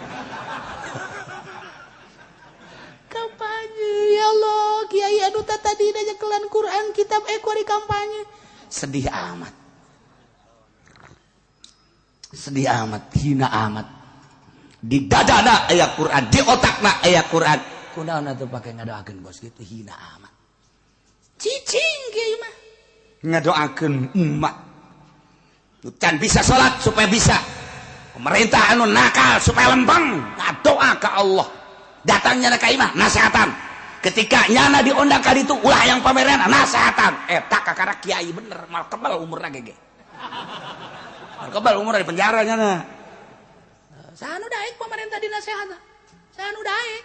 Kampanye ya Allah, kiai anu tadi nyekelan Quran kitab kuari kampanye. Sedih amat. Sedih amat, hina amat. Di dadana aya Quran, di otakna aya Quran. Kunaon atuh pake ngadoakeun bos gitu hina amat. Cicing kiai mah. Ngadoakeun umat. Can bisa salat supaya bisa. Pemerintah anu nakal supaya lempeng, ngadoa ka Allah. Datangnya ka imah nasehatan. Ketika nyana diondang ka ditu ulah yang pameran nasehatan. Eta kakara kiai bener, mal kebal umurna gege. Mal kebal umurna di penjara nyana. Saha nu daek pemerintah dinasehatan? Saha nu daek?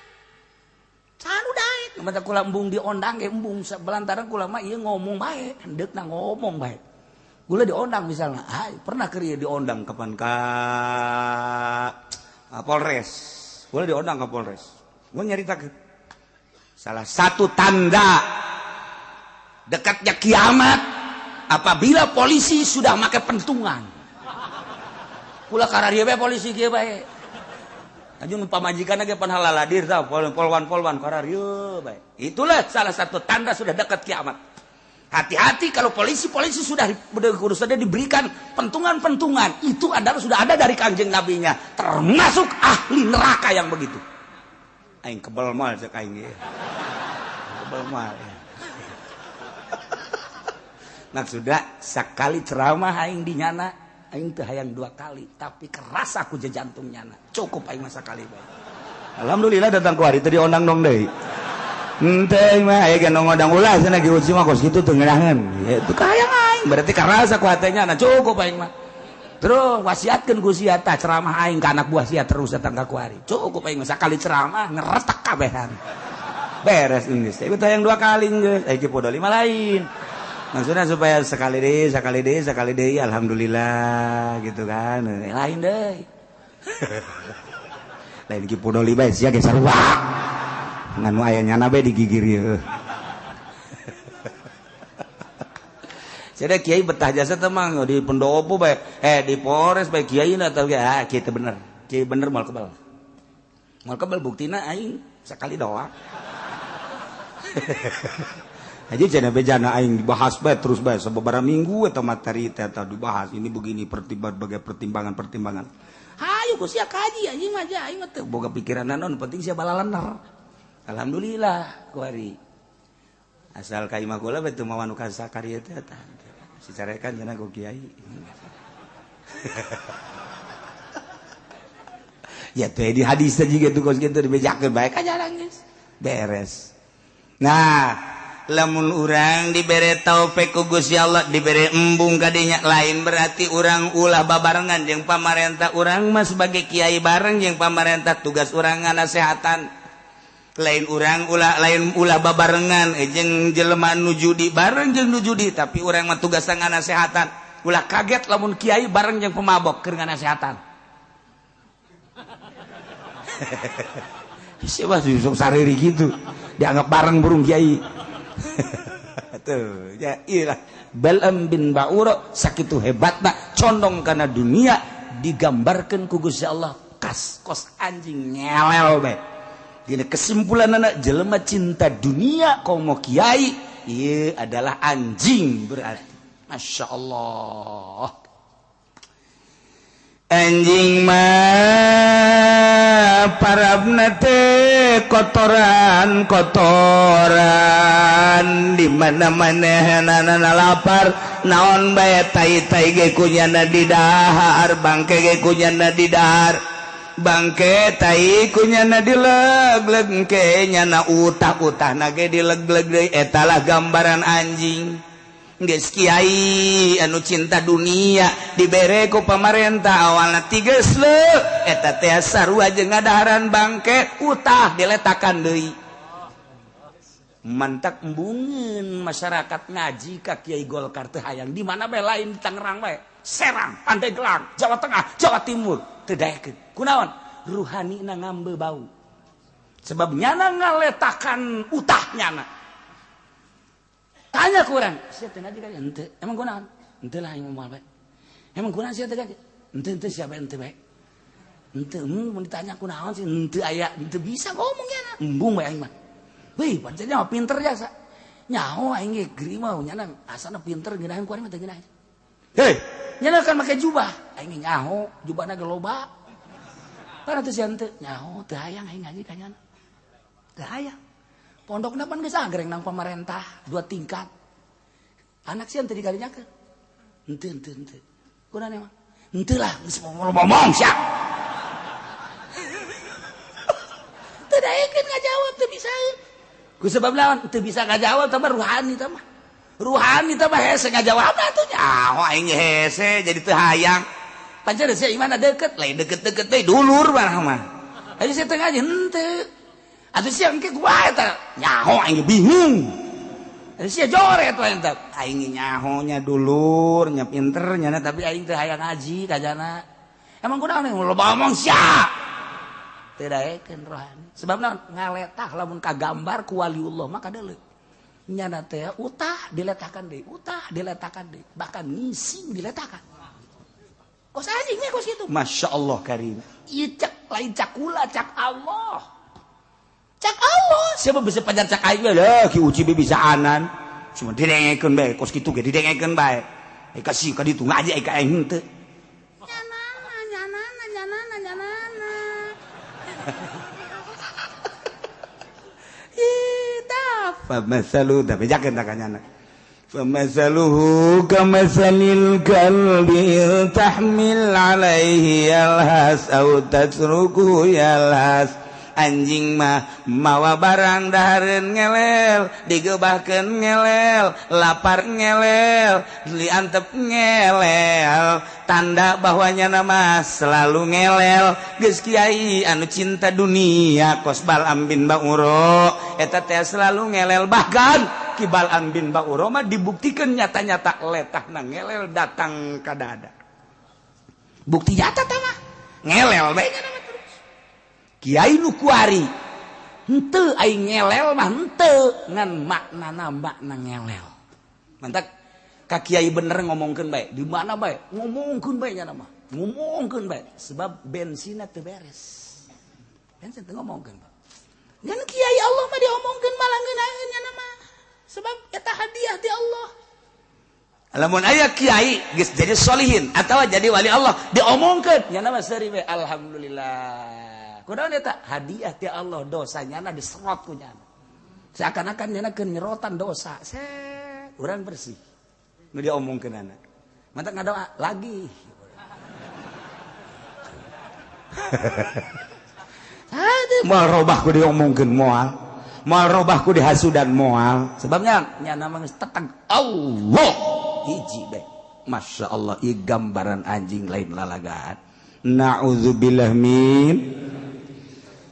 Saha nu daek? Mata kula embung diondang ge embung belantaran kula mah ieu ngomong bae, hendeukna ngomong bae. Gula diondang misalnya, ay, pernah keur ieu diondang kapan ka Polres. Gula diondang ka Polres. Gua nyaritakeun. Salah satu tanda dekatnya kiamat apabila polisi sudah make pentungan. Kula kararieu bae polisi kieu bae. Anjing pamajikan ge pan halaladir tah polwan-polwan kararieu bae. Itulah salah satu tanda sudah dekat kiamat. Hati-hati kalau polisi-polisi sudah diberikan pentungan-pentungan, itu adalah sudah ada dari Kanjeng Nabinya, termasuk ahli neraka yang begitu. Aing kebel mal cek aing ge. Kebel mal. Maksudna sakali ceramah aing di nyana, aing teu hayang dua kali, tapi keras aku je jantung nyana. Cukup aing mah sakali bae. Alhamdulillah datang ku hari teu diondang dong deui. Henteu mah aya ge ngondang ulah cenah ge mah kos kitu teu ngeunaheun. Itu kahayang aing, berarti keras aku hatenya na cukup aing mah. Terus wasiatkeun ku sia tah ceramah aing ka anak buah sia terus datang ka kuari. Cukup aing mah sakali ceramah ngeretek kabehan. Beres geus. Ieu teh yang dua kali geus. Aya ge podo lima lain. Maksudnya supaya sekali deui, sekali deui, sekali deui alhamdulillah gitu kan. Lain deui. Lain Ki Pudoli bae sia ge sarua. Ngan nu aya nyana bae digigir ieu. Jadi kiai betah jasa teh mah di pendopo bae, di Polres bae kiai na teh ah kiai teh bener. Kiai bener moal kebal. Moal kebal buktina aing sekali doang. Aja cenah bejana aing dibahas bae terus bae sababaraha minggu eta materi teh eta dibahas ini begini berbagai pertimbangan-pertimbangan. Hayu ku sia kaji anjing mah aing mah teu boga pikiran naon penting sia balalener. Alhamdulillah kuari. Asal ka imah kula bae teu mawa nu kasakarieu teh eta. Si carekan cenah ku kiai. Ya teh di hadis teh jiga tuh kos kitu dibejakeun bae ka jalan geus. Beres. Nah, lamun urang dibere taufik ku Gusti Allah, dibere embung kadinya lain berarti urang ulah babarengan jeung pamarentah. Urang mah sebagai kiai bareng jeung pamarentah, tugas urang nganasehatan. Lain urang ulah lain ulah babarengan jeung jelema nu judi bareng jeung nu judi, tapi urang mah tugas nganasehatan. Ulah kaget lamun kiai bareng jeung pemabok keur nganasehatan. Siapa sih sok sariri gitu dianggap bareng burung kiai. Tuh ya ilah Bal'am bin Ba'ura sakitu hebatna condong kana dunia digambarkeun ku Gusti Allah kas kos anjing nyelel bae. Gini kesimpulan anak jelema cinta dunia komo kiai ieu adalah anjing berarti. Masya Allah. Anjing mah parabna teh kotoran kotoran di mana-mana hanana lapar naon bae tai-tai ge kunyana didahar bangke ge kunyana didahar bangke tai kunyana dileg-leg ke nyana utah-utahna ge dileg-leg deui eta lah gambaran anjing. Geus kiai anu cinta dunia dibere ku pamarentah awalna tiges leuh eta teh sarua jeung ngadaharan bangke utah diletakan deui. Mantak embungeun masyarakat ngaji ka Kiai Golkar teh hayang di mana bae lain di Tangerang bae, Serang, Pandeglang, Jawa Tengah, Jawa Timur teu daekeun. Kunaon? Ruhanina ngambe bau. Sebab nyana ngaletakan utah nyana. Tanya kurang, sia teh ngaji ka henteu. Emang kunaon? Henteu lah aing moal bae. Emang kunaon sia teh ngaji? Henteu henteu sia bae henteu bae. Henteu mun ditanya kunaon sih henteu aya, henteu bisa ngomong nyana. Embung bae aing mah. Wih, pancen mah pinter jasa. Nyaho aing ge geri mah nyana asana pinter ngeunaheun ku aing mah teu ngeunaheun. Hei, nyana kan make jubah. Aing nyaho, jubahna ge loba. Para teh sia henteu, nyaho teu hayang aing ngaji ka nyana. Teu hayang. Pondokna pan geus agreng nang pamarentah 2 tingkat. Anak sia teu dikarinyakeun. Henteu henteu henteu. Kunaon emang? Henteu lah geus ngomong sia. Teu daekeun ngajawab teu bisa. Ku sebab lawan teu bisa ngajawab tah ruhani tah mah. Ruhani tah mah hese ngajawab atuh nyaho aing hese jadi teu hayang. Pancen sia imana deukeut, lain deukeut-deukeut deui dulur mah mah. Ayo sia teu ngaji henteu. Atuh sia engke kumaha eta? Nyaho aing bingung. Atuh sia joret we eta. Aing nyaho nya dulur, nya pinter nya tapi aing teu hayang ngaji kajana. Emang kunaon loba omong sia. Teu daekeun rohani. Sebab naon? Ngaletah lamun kagambar ku waliullah mah kadeuleu. Nyana teh utah diletakan deui, utah diletakan deui, bahkan ngising diletakan. Kos anjing we kos kitu. Masya Allah karim. Ieu cak lain cakula cak Allah. Cak Allah, siapa bisa pajar cak aing lah, Ki Uci bisa anan. Cuma didengekeun bae, kos kitu ge didengekeun bae. Kasih ka ditu ngaji ka aing henteu. Nyanana nyanana nyanana nyanana. Ih, tah famasalu da bejakeun ta ka nyana. Famasaluhu kamasalil kalbi tahmil alaihi yalhas au tatruku yalhas. Anjing mah mawa barang dahareun ngelel, digebahkeun ngelel, lapar ngelel, diantep ngelel, tanda bahwa nyana mah selalu ngelel. Geus kiai anu cinta dunia kos Bal'am bin Ba'ura eta teh selalu ngelel, bahkan Ki Bal'am bin Ba'ura mah dibuktikan nyata-nyata letahna ngelel datang ka dada. Bukti nyata tah mah ngelel bae nyana mah terus. Kiai nu kuari henteu aing ngelel mah henteu ngan maknana makna ngelel. Mantak ka kiai bener ngomongkeun bae. Di mana bae? Ngomongkeun bae nya mah. Ngomongkeun bae sebab bensinna teu beres. Bensin teu ngomongkeun. Ngan kiai Allah mah diomongkeun malah ngeunaheun nya mah. Sebab eta hadiah ti Allah. Lamun aya kiai geus jadi solihin atawa jadi wali Allah diomongkeun nya mah seuri we alhamdulillah. Kunaon eta hadiah ti Allah dosa nyana diserot ku nyana. Seakan-akan nyana keur nyerotan dosa. Set urang bersih. Nu diomongkeunana. Mantak ngadoa lagi. Moal robah ku diomongkeun moal. Moal robah ku dihasudan moal. Sebabnya nyana mah geus teteg Allah hiji bae. Masya Allah ieu gambaran anjing lain lalagaan. Na'udzubillah min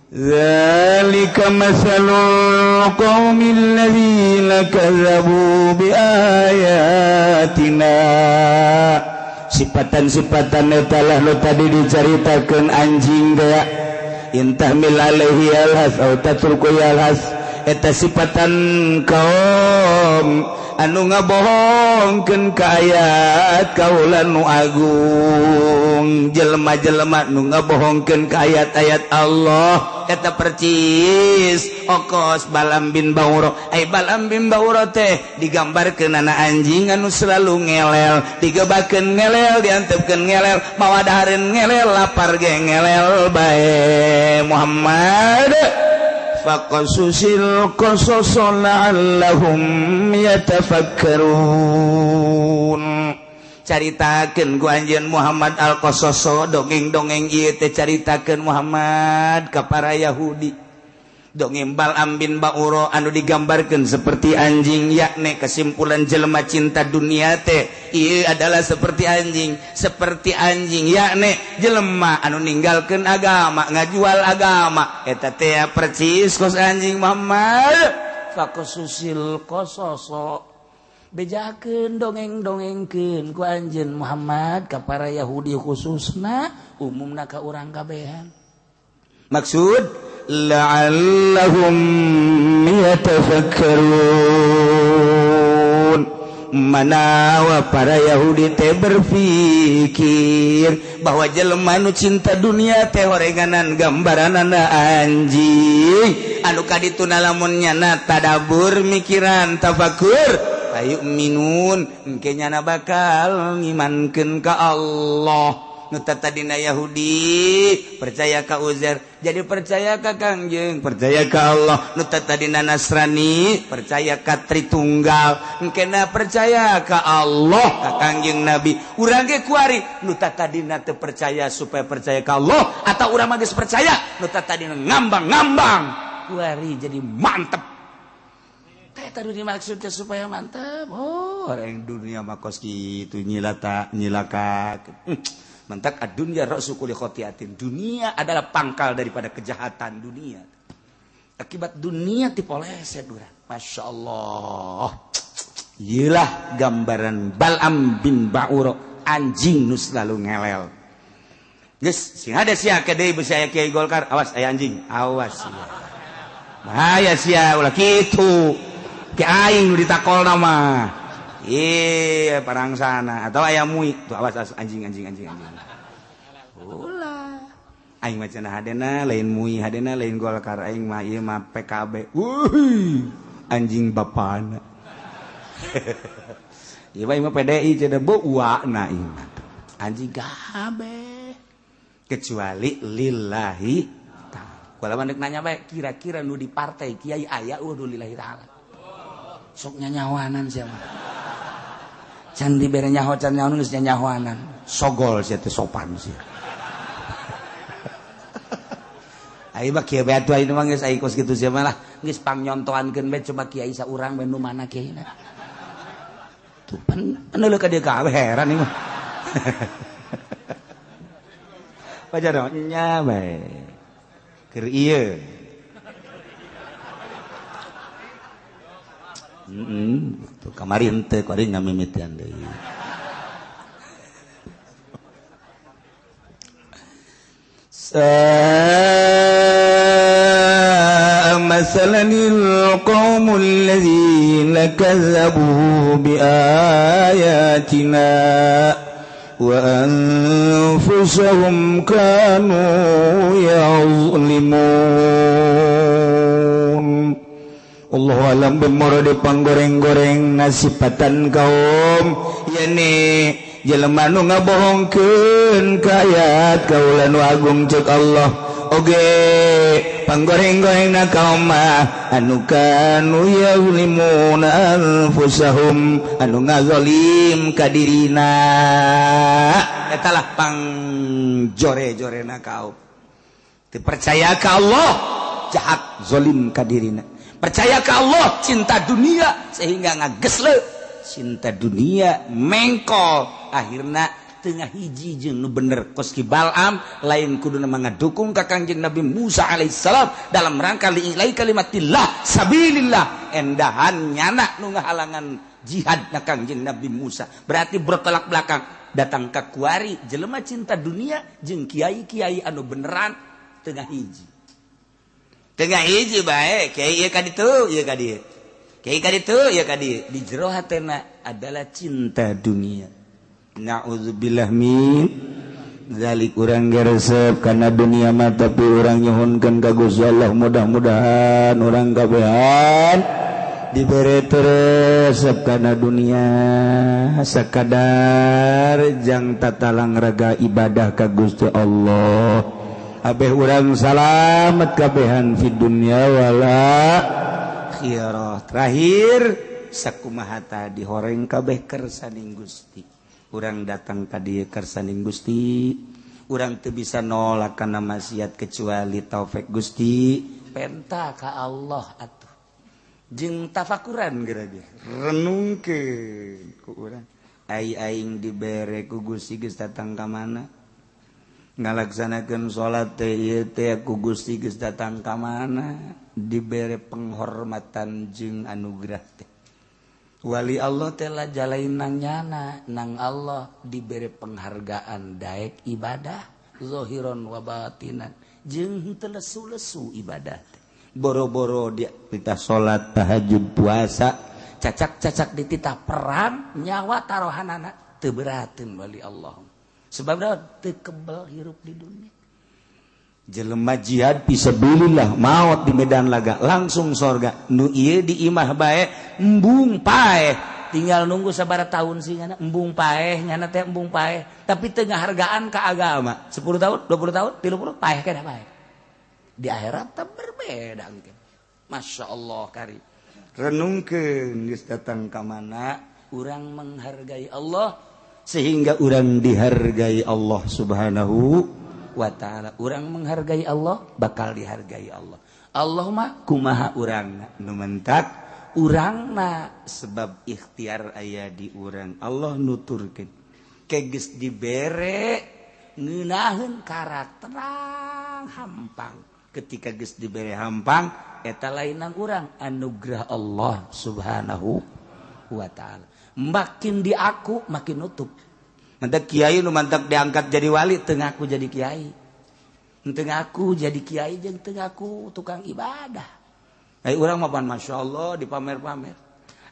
Zalika masalul qaumil ladzina kazzabu biayatina. Sifatan-sifatan eta lah nu tadi dicaritakeun anjing teh. Intahmil alaihi alhas au tatruku alhas. Eta sifatan kaum anu ngabohongkeun ka ayat kaula nu agung. Jelema-jelema nu ngabohongkeun ka ayat-ayat Allah eta percis okos Balam bin Bauro. Ai Balam bin Bauro teh digambarkeun ana anjing anu selalu ngelel, digebakeun ngelel, diantepkeun ngelel, mawa dahareun ngelel, lapar ge ngelel bae. Muhammad faqasusil qasas la'allahum yatafakkarun. Caritakeun ku anjeun Muhammad al-Qasaso dongeng-dongeng ieu teh caritakeun Muhammad ka para Yahudi. Dongeng Balam bin Bauro anu digambarkeun seperti anjing, yakni kesimpulan jelema cinta dunia teh ieu adalah seperti anjing, seperti anjing yakni jelema anu ninggalkeun agama, ngajual agama eta teh percis kos anjing Muhammad. Faqasusil qasaso bejakeun dongeng-dongengkeun ku anjeun Muhammad ka para Yahudi khususna umumna ka urang kabehan. Maksud la'allahum yatafakkarun. Manawa para Yahudi teh berpikir bahwa jelema nu cinta dunia teh horenganan gambaranana anjing anu kadituna lamun nyana tadabur mikiran tafakur ayu minun engke nyana bakal ngimankeun ka Allah. Nu tadina Yahudi percaya ka Uzair jadi percaya ka Kangjeng, percaya ka Allah. Nu tadina Nasrani percaya ka Tritunggal, engkena percaya ka Allah ka Kangjeng Nabi. Urang ge kuari nu tadina teu percaya supaya percaya ka Allah, atau urang mah geus percaya nu tadina ngambang-ngambang kuari jadi mantep. Teh tadi dimaksudnya supaya mantep. Oh, orang dunia mah kos kitu nyilata nyilaka. Mantak ad-dunya ra'su kulli khati'atin. Dunia adalah pangkal daripada kejahatan dunia. Akibat dunia dipoleset urang. Masya Allah. Iyalah gambaran Balam bin Bauro, anjing nu selalu ngelel. Geus sing ada sia ka deui beusi aya kiai Golkar, awas aya anjing, awas sia. Bahaya sia ulah kitu. Ki aing nu ditakolna mah. Iya parang sana atau ayam mui tuh awas, awas anjing anjing anjing anjing. Ulah aing mah cenah hadena lain mui hadena lain Golkar aing mah ieu mah PKB. Wuih anjing bapana. Ieu mah PDI cenah beuana ieu mah. Anjing kabeh kecuali lillahi ta'ala. Kalau mandek nanya bae kira-kira nu di partai kiai aya eueuh lillahi ta'ala. Sok nyanyawanan sia mah. Can dibere nyaho can nyaho geus nyanyahoanan. Sogol sia teh sopan sia. Ai mah kieu bae atuh ayeuna mah geus ai kos kitu sia mah lah geus pangnyontoankeun bae coba kiai saurang bae nu mana kiaina. Tuh pan neuleuh ka dieu kabeh heran ieu mah. Pajar nya bae. Keur ieu. Tuh kamari henteu kuari ngamimitian deui. Sa'a Masalanil qaumul ladzina kazzabu bi ayatina wa anfusahum kanu yazlimun. Allahu alam bimuradi panggoreng-goreng nasipatan kaum yani jelema nu ngabohongkeun ka ayat kaula nu agung cek Allah oge panggoreng-goreng na kaum mah anu kanu yazlimuna anfusahum anu ngazalim ka dirina eta lah pangjore-jorena kaum teu percaya ka Allah jahat zalim ka dirina percaya ka Allah cinta dunia sehingga ngagesle cinta dunia mengkol akhirna tengah hiji jeung nu bener kos ki Balam lain kuduna ngadukung ka Kangjeng Nabi Musa alaihissalam dalam rangka li'ilai kalimatillah sabilillah endahan nyana nu ngahalangan jihad na Kangjeng Nabi Musa berarti bertolak belakang datang ka kuari jelema cinta dunia jeung kiai-kiai anu beneran tengah hiji bae kiai ieu ka ditu ieu ka dieu kiai ka ditu ieu ka dieu di jero hatena adalah cinta dunia. Na'udzubillah min zalik. Urang geresep kana dunia mah tapi urang nyuhunkeun ka Gusti Allah mudah-mudahan urang kabehan dibere resep kana dunia sakadar jang tatalang raga ibadah ka Gusti Allah abeh urang salamet kabehan fid dunya wala akhirah. Terakhir sakumaha tadi horeng kabeh kersaning Gusti. Urang datang ka dieu kersaning Gusti, urang teu bisa nolak kana maksiat kecuali taufik Gusti. Penta ka Allah atuh. Jeung tafakuran geura ge. Renungkeun ku urang. Ai aing dibere ku Gusti geus datang ka mana? Ngalaksanakeun salat teh ieu teh ku Gusti geus datang ka mana? Dibere penghormatan jeung anugerah teh. Wali Allah teh jalain nang nyana nang Allah dibere penghargaan daek ibadah zahiron wa batinan jeung henteu lesu-lesu ibadah teh. Boro-boro dia titah salat tahajud puasa cacak-cacak dititah perang nyawa tarohanana teu berateun wali Allah sebab teu kebel hirup di dunia. Jelema jihad fisabilillah maot di medan laga langsung sorga nu ieu di imah bae embung paeh tinggal nunggu sabaraha tahun sih nyana embung paeh nyana teh embung paeh tapi teu ngahargaan ka agama 10 tahun 20 tahun 30 paeh kana paeh di akhirat teh berbeda engke. Masya Allah kari renungkeun geus datang ka mana urang menghargai Allah sehingga urang dihargai Allah Subhanahu wa ta'ala. Urang menghargai Allah bakal dihargai Allah. Allah mah kumaha urangna nu mentak urangna sebab ikhtiar aya di urang. Allah nuturkeun ke geus dibere ngeunaheun karakter hampang. Ketika geus dibere hampang eta lain urang anugerah Allah Subhanahu wa ta'ala. Makin diaku makin nutup. Mantak kiai nu mantak diangkat jadi wali teu ngaku jadi kiai. Teu ngaku jadi kiai jeung teu ngaku tukang ibadah. Ai urang mah pan masyaallah dipamer-pamer.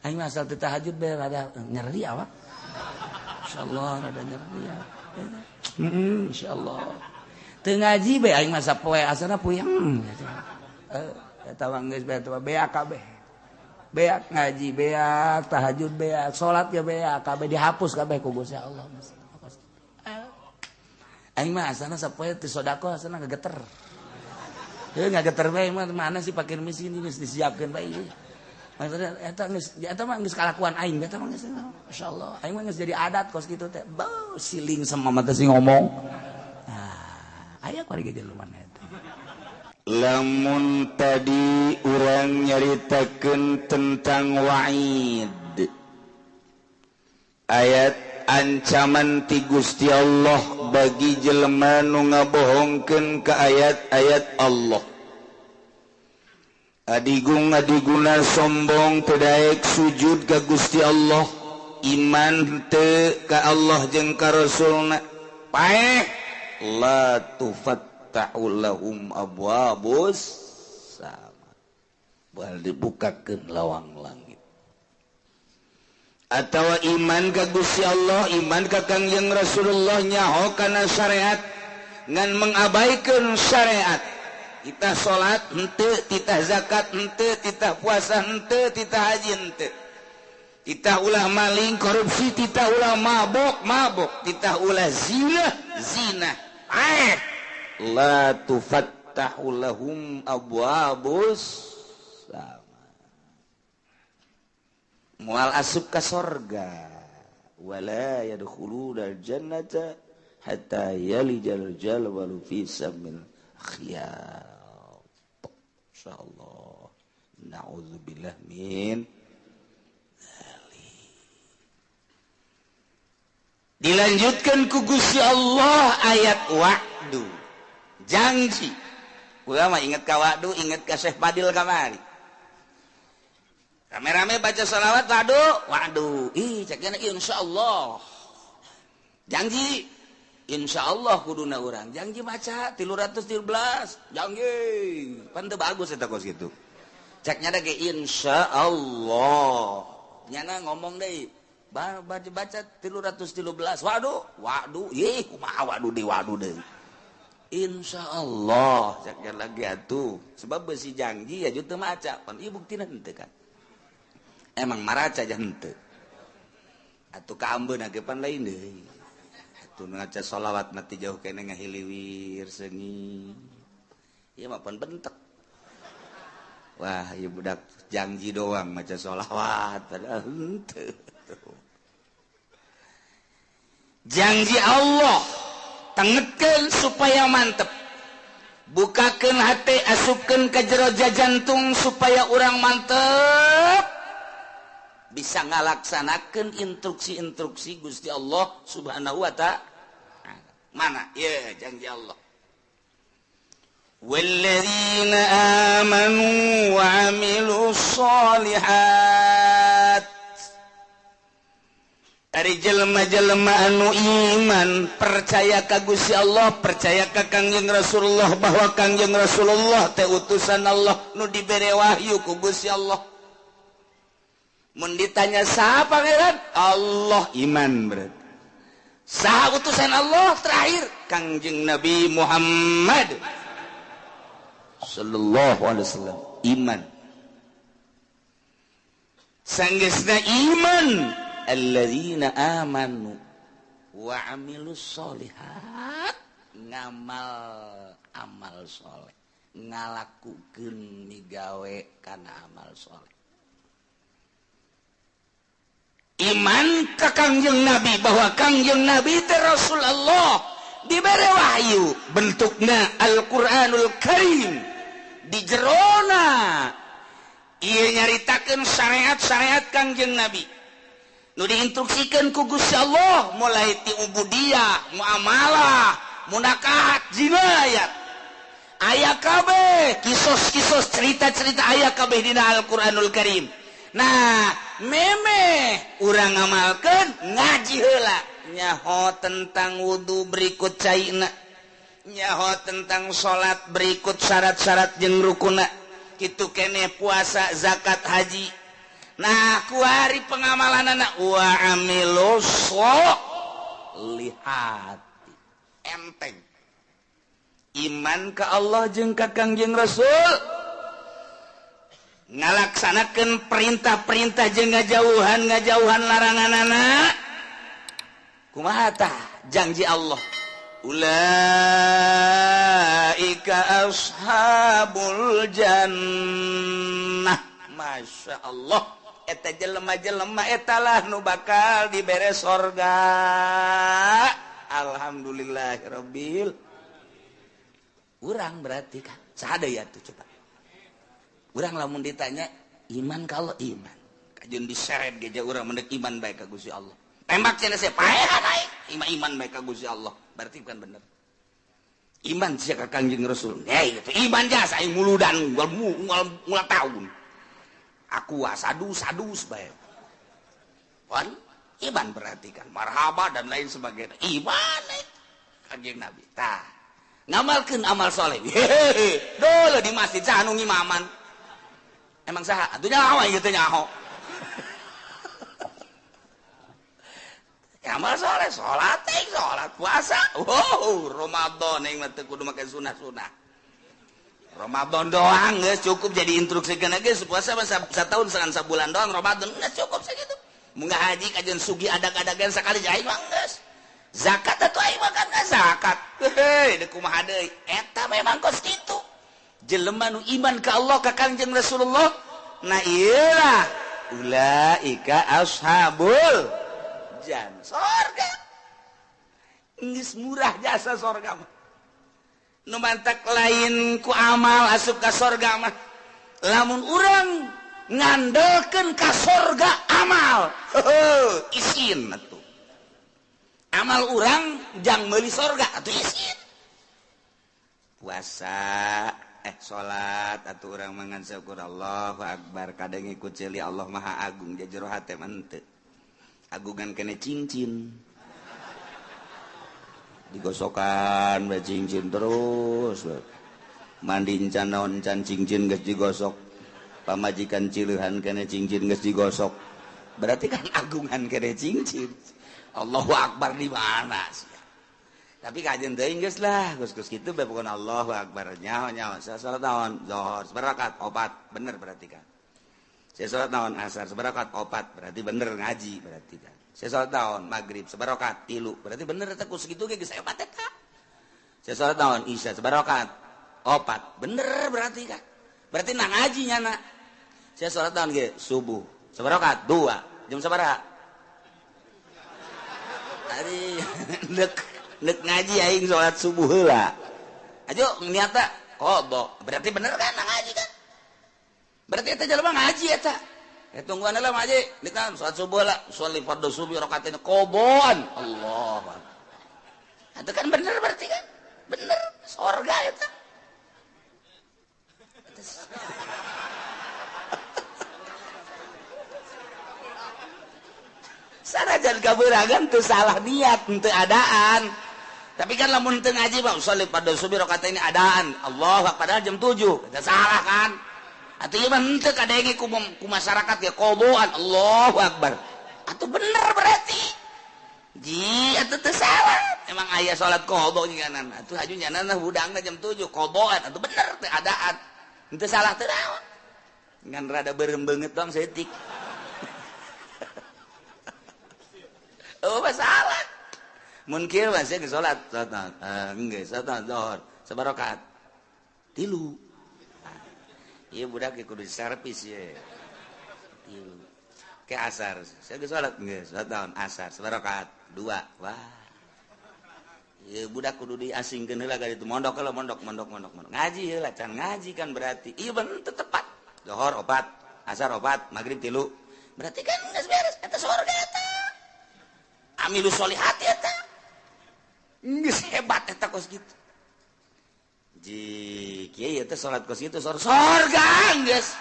Aing mah asal teu tahajud bae rada nyeri awak. Insyaallah rada nyeri ya. Insyaallah. Teu ngaji bae aing mah sapoe asana puyeng. Eta mah geus bae teh beak kabeh. Beak ngaji beak, tahajud beak, salat ge beak, kabeh dihapus kabeh ku Gusti Allah. Aing mah asana sapoe teu sedekah asana ngageter. Heuh ngageter bae mah mana sih pakir miskin geus disiapkeun bae. Maksudnya eta geus eta mah geus kalakuan aing eta mah geus masyaallah. Aing mah geus jadi adat kos kitu teh. Beuh siling sama mata sih ngomong. Ah, aya kuari ge jelema eta. Lamun tadi urang nyaritakeun tentang wa'id ayat ancaman ti Gusti Allah bagi jelema nu ngabohongkeun ka ayat-ayat Allah. Adigung adiguna sombong teu daek sujud ka Gusti Allah, iman teu ka Allah jeung ka Rasulna paeh la tufatta'u lahum abwabus sama. Bal dibukakeun lawang langit. Atawa iman ka Gusti Allah, iman ka Kangjeng Rasulullah, nyaho kana syariat ngan mengabaikan syariat. Titah salat henteu, titah zakat henteu, titah puasa henteu, titah haji henteu. Titah ulah maling korupsi, titah ulah mabok mabok, titah ulah zina zina. La tufattahu lahum abwabus sama. Moal asup ka sorga, wala yadkhuluna jannata hatta yalijal jalwalu fi samil khiyat. Insyaallah. Na'udzubillah min dzalik. Dilanjutkan ku Gusti Allah ayat wa'du, janji. Gua mah inget ka wa'du, inget ka Syekh Fadil kamari. Rame-rame baca sholawat wa'du, wa'du. Ih, ceknya insyaallah. Janji. Insyaallah kuduna urang janji maca 313 janji. Pan teu bagus eta kos kitu. Ceknya ge insyaallah. Nyana ngomong deui, baca baca 313 waduh, waduh, ih kumaha waduh deui waduh deui. Insyaallah ceknya lagi atuh. Sebab besi janji ya teu maca, pan ieu buktina henteu kan. Emang maraca aja henteu. Atuh kaambeuna ge pan lain deui. Atuh ngaca sholawat mati jauh kene ngahiliwir seungit. Ieu mah pan bentek. Wah, ieu budak janji doang maca sholawat padahal henteu. Janji Allah tengetkeun supaya mantep. Bukakeun hate, asupkeun ka jero jantung supaya urang mantep. Bisa ngalaksanakeun instruksi-instruksi Gusti Allah Subhanahu wa ta'ala. Mana? Ya, janji Allah. Walladzina amanu wa amilus sholihat. Ari jelema-jelema anu iman, percaya ka Gusti Allah, percaya ka Kangjeng Rasulullah bahwa Kangjeng Rasulullah teh utusan Allah nu dibere wahyu ku Gusti Allah. Mun ditanya saha pangeran? Allah, iman berarti. Saha utusan Allah terakhir? Kangjeng Nabi Muhammad sallallahu alaihi wasallam, iman. Sanggeusna iman, alladzina amanu wa amilus sholihat, ngamal amal soleh, ngalakukeun migawe kana amal soleh. Iman ka Kangjeng Nabi bahwa Kangjeng Nabi teh Rasulullah, dibere wahyu bentukna Al-Qur'anul Karim, di jerona ieu nyaritakeun syariat-syariat Kangjeng Nabi nu diinstruksikeun ku Gusti Allah mulai ti ubudiyah, muamalah, munakahat, jinayat. Aya kabeh kisos-kisos cerita-cerita aya kabeh dina Al-Qur'anul Karim. Nah, memeh urang ngamalkeun ngaji heula nyaho tentang wudu berikut caina, nyaho tentang salat berikut syarat-syarat jeung rukuna, kitu keneh puasa, zakat, haji. Nah, kuari pengamalanana wa amilus sholihat. Enteng. Iman ka Allah jeung ka Kangjeng Rasul, ngalaksanakeun perintah-perintah jeung ngajauhan laranganana. Kumaha tah janji Allah? Ulaika ashabul jannah. Masya Allah, eta jelema-jelema eta lah nu bakal dibere sorga. Alhamdulillahirabbil. Urang berarti kan saha deui atuh coba. Urang lamun ditanya iman kalau iman, kajeun diseret ge urang mendek iman bae ka Gusti Allah. Tembak cenah saya paehan aing, iman bae ka Gusti Allah. Berarti bukan bener. Iman sia ka Kangjeng Rasul. Hei, itu iman jasa aing muludan ngul tahun. Aku sadus-sadus bae. Pan iman berarti kan marhaba dan lain sebagainya. Iman Kangjeng Nabi. Tah, ngamalkeun amal soleh. Hehehe, dulu di masjid saha nu ngimaman. Emang saha? Atuh nyaho aing teh nyaho. Amal soleh, salat teh salat, puasa. Wow, Ramadan aing mah teu kudu make sunah-sunah. Ramadan doang geus cukup jadi instruksikeun geus puasa mah satahun sabulan doang Ramadan geus cukup sakitu. Munggah haji kajian sugi adag-adagan sakali aing mah geus. Zakat atuh aing mah kan zakat. Heuh, deuk kumaha deui? Eta memang kos kitu. Jelema nu iman ka Allah ka Kangjeng Rasulullah, nah iyalah ulaika ashabul jannah, sorga. Geus murah jasa sorga mah. Nu mantak lain ku amal asup ka sorga mah. Lamun urang ngandelkeun ka sorga amal, heuh, isin atuh. Amal urang jang meuli sorga atuh isin. Puasa salat atuh urang mangan syukur Allahu akbar kadang ikut ceuli Allah Maha Agung jero hate mah henteu. Agungan kene cincin. Digosokan we cincin terus. Mandi encan naon encan cincin geus digosok. Pamajikan cileuhan kene cincin geus digosok. Berarti kan agungan kene cincin. Allahu akbar di mana sih? Tapi kajian teuing geus lah, geus-geus kitu bae pokona Allahu akbar. Nyaho-nyaho saya salat naon? Zuhur, sabarakat opat, bener berarti kan. Saya salat naon? Asar, sabarakat opat, berarti bener ngaji berarti kan. Saya salat naon? Maghrib, sabarakat tilu, berarti bener eta ku sakitu ge geus hebat eta. Saya salat naon? Isya, sabarakat opat, bener berarti kan. Berarti na ngaji nyana. Saya salat naon ge? Subuh, sabarakat dua, jam sabaraha? Ari deuk nek ngaji aing salat subuh heula. Ajo niatna qada. Berarti bener kan ngaji kan? Berarti eta jelema ngaji eta. Tungguan heula ngaji, dikam salat subuh lah, sholli fardhu subuh rakaatain qadaan. Allahu akbar. Itu kan bener berarti kan? Bener, sorga eta. Sanajan kabeuragan teu salah niat, teu adaan. Tapi kan lamun teu ngaji mah sholli fardhu subuh rakaat ini adaan. Allahu akbar padahal jam 7. Eta salah kan? Atuh ieu mah henteu kadenge ku masyarakat ge qadaan. Allahu akbar. Atuh bener berarti. Ji atuh teu salah. Emang aya salat qada nyanan. Atuh haju nyanan hudangna jam 7 qadaan. Atuh bener teu adaan. Henteu salah teu naon. Ngan rada beureum beungeut doang saeutik. Oh masalah. Mun kieu mah sia geus salat, salat geus salat zuhur, sabarakat. Tilu. Ieu budak ge kudu servis ye. Tilu. Ke asar, sia geus salat geus salat naon asar, sabarakat dua. Wah. Ieu budak kudu diasingkeun heula ka ditu mondok heula mondok mondok mondok mondok. Ngaji heula can ngaji kan berarti. Ieu bener teu tepat. Zuhur opat, asar opat, magrib tilu. Berarti kan geus beres eta surga eta. Amilu solihat eta. Geus hebat eta kos kitu. Ji kieu teh salat kos kitu sorga geus.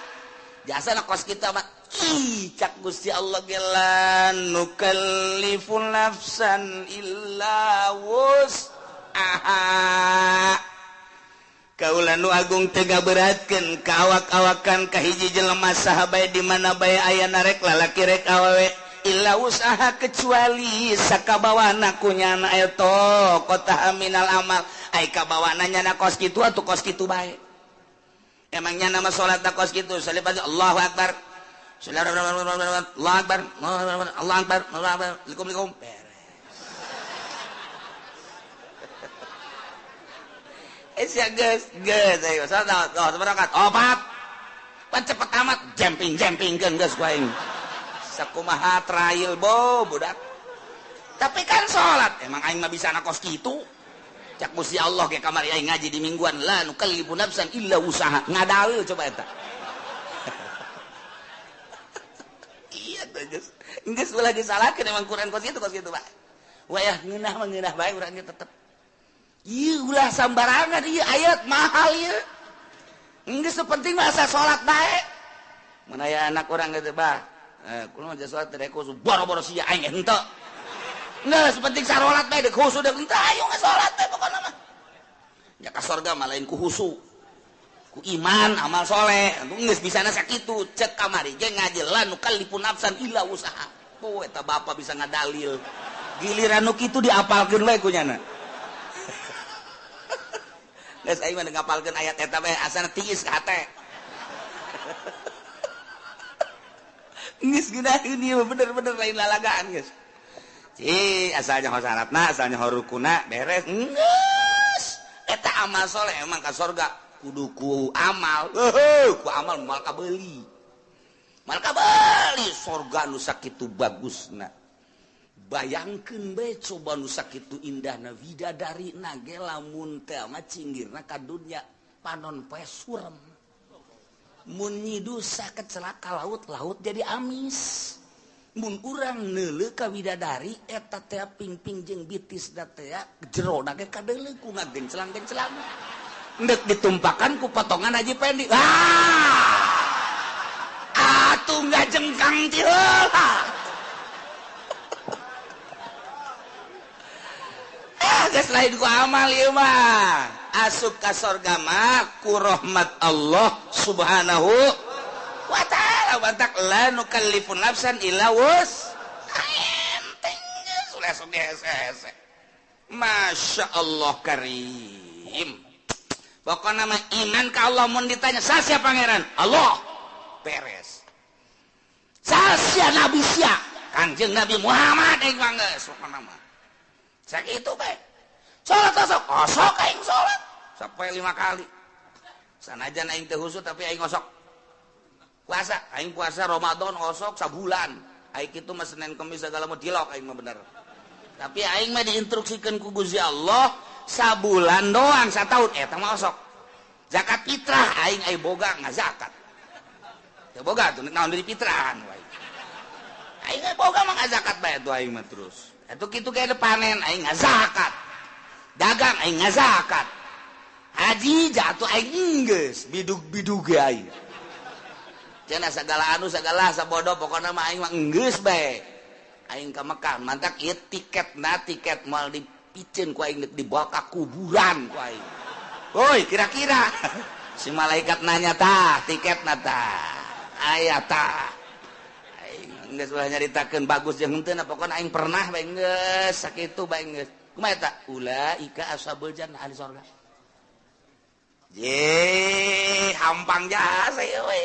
Jasana kos kitu mah ih cak Gusti Allah ge la nukallifu nafsan illa wus'aha. Kaula nu agung teu ngaberatkeun ka awak-awakan ka hiji jelema saha bae di mana bae ayana rek lalaki rek awewe. Illa usaha kecuali sakabawana ku nyana eta kota minal amal ai kabawana nyana kos kitu atuh kos kitu bae. Emang nyana mah salat kos kitu salibat Allahu akbar. Allahu akbar. Allahu akbar. Allahu akbar. Likum beres. Sia geus geus ayo salat sabarakat opat. Pan cepet amat jemping-jempingkeun geus ku aing. Sakumaha trail bo budak. Tapi kan salat emang aing mah bisa kos kitu. Cak Gusti Allah ge kamari aing ngaji di mingguan la nukallifu nafsan illa usaha. Ngadalil coba eta. Iya teh geus. Geus ulah disalahkeun emang Quran kos kitu Pak. Wayah ngeunah mah ngeunah bae urang ge tetep. Ieu ulah sambarangan ieu ayat mahal ieu. Geus penting mah asa salat bae. Mun aya anak urang geus bah. Kulo mah salat teh khusu boro-boro sia aing henteu. Geus penting sarolat bae deuk khusu deuk henteu ayo salat teh pokona mah. Ya ka sorga mah lain ku khusu. Ku iman amal soleh geus bisana sakitu cek kamari ge ngaji la nukallifu nafsan illa wusaha. Oh eta bapak bisa ngadalil. Giliran nu kitu diapalkeun we ku nyana. Geus aing mah ngapalkeun ayat eta bae asana tiis ka hate. Geus geunaheun ieu bener-bener lain lalagaan geus. Ci asalnya ho syaratna, asalnya ho rukuna beres. Geus eta amal soleh emang ka sorga. Kudu ku amal, ku amal moal kabeuli. Moal kabeuli sorga nu sakitu bagusna. Bayangkeun bae coba nu sakitu indahna widadarina ge lamun teh mah cinggirna ka dunya panon poe surem. Mun nyidusa kecelaka laut, laut jadi amis. Mun urang neuleuh ka widadari eta teh pingping jeung bitis da teh jerona ge kadeuleuh ku ngagenclang-genclang. Ndek ditumpakan ku potongan Haji Pendi. Ah, atuh nggak jengkang ti heula. Ah, geus lain ku amal ieu mah. Asup ka sorga mah ku rahmat Allah Subhanahu wa ta'ala. Bantak la nukallifu nafsan illa wus. Enteng geus ulah sok hese-hese. Masya Allah karim. Pokoknya nama iman ka Allah mun ditanya sasia pangeran Allah beres. Sasia nabi sia Kangjeng Nabi Muhammad aing mah geus pokona mah. Sakitu bae. Salat osok osok aing salat sampai 5 kali. Sanajan aing teu husuk tapi aing osok. Puasa aing puasa Ramadan osok sabulan. Aing kitu mah Senin Kemis segala mah dilok aing mah bener. Tapi aing mah diinstruksikeun ku Gusti Allah sabulan doang sataun eta mah osok. Zakat fitrah aing ai boga ngazakat. Teu boga tuh naon deui fitrahan wae. Aing ai boga mah ngazakat bae tuh aing mah terus. Atuh kitu ge panen aing ngazakat. Dagang aing ngazakat. Haji jatuh aing geus bidug-bidug ge aing. Cenah sagala anu sagala sabodo pokona mah aing mah geus bae. Aing ka Mekah mantak ieu tiketna tiket moal di piceun ku aing dibawa ka kuburan ku aing. Woi, kira-kira si malaikat nanya tah tiketna tah. Aya tah. Aing geus ulah nyaritakeun bagus jeung henteu na pokona aing pernah bae geus sakitu bae geus. Kumaha eta? Ulaika ashabul jannah ahli surga. Ye, hampang jasa ieu we.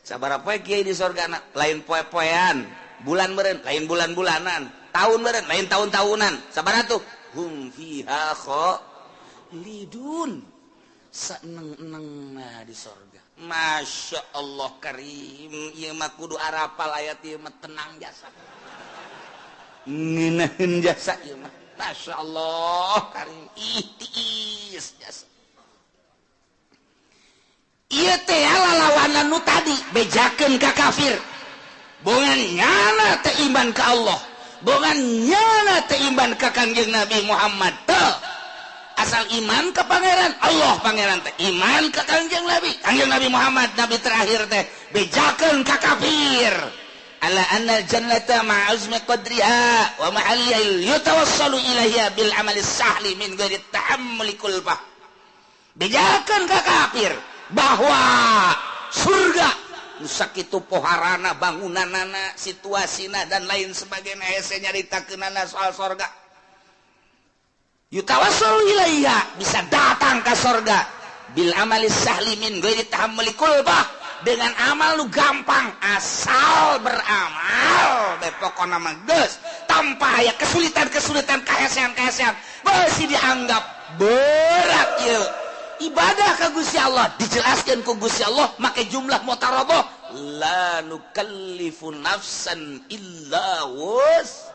Sabaraha poe kiai di surga na? Lain poe-poean, bulan meureun, lain bulan-bulanan. Tahun meureun, lain tahun-tahunan. Sabaraha tuh? Hum fiha khalidun. Saeneng-enengna di sorga. Masya Allah karim. Ieu mah kudu arapal ayat ieu mah tenang jasa. Ngeunaheun jasa ieu mah. Masya Allah karim. Ih tiis jasa. Ieu teh lalawanan nu tadi bejakeun ka kafir. Bongan nyana teh iman ka Allah. Bongan nyana teh iman ka Kangjeng Nabi Muhammad teh. Asal iman ke pangeran Allah pangeran teh iman ke Kangjeng Nabi Kangjeng Nabi Muhammad nabi terakhir teh bejakeun ka kafir. Ala anna jannata ma'azmi qadriha wa mahalliha yatawassalu ilaiha bil amali sahli min ghairi ta'ammuli kulfah. Bejakeun ka kafir bahwa surga sakitu poharana bangunanana situasina dan lain sebagainya hese nyaritakeunana soal sorga. Yutawassalu ilaiha bisa datang ke sorga bil amali sahli min ghairi tahammuli kulbah dengan amal lu gampang asal beramal bae pokona mah geus tanpa aya kesulitan-kesulitan kahesean-kahesean beusi dianggap berat ieu ibadah ka Gusti Allah dijelaskeun ku Gusti Allah make jumlah mutarabah la nukallifu nafsan illa wus.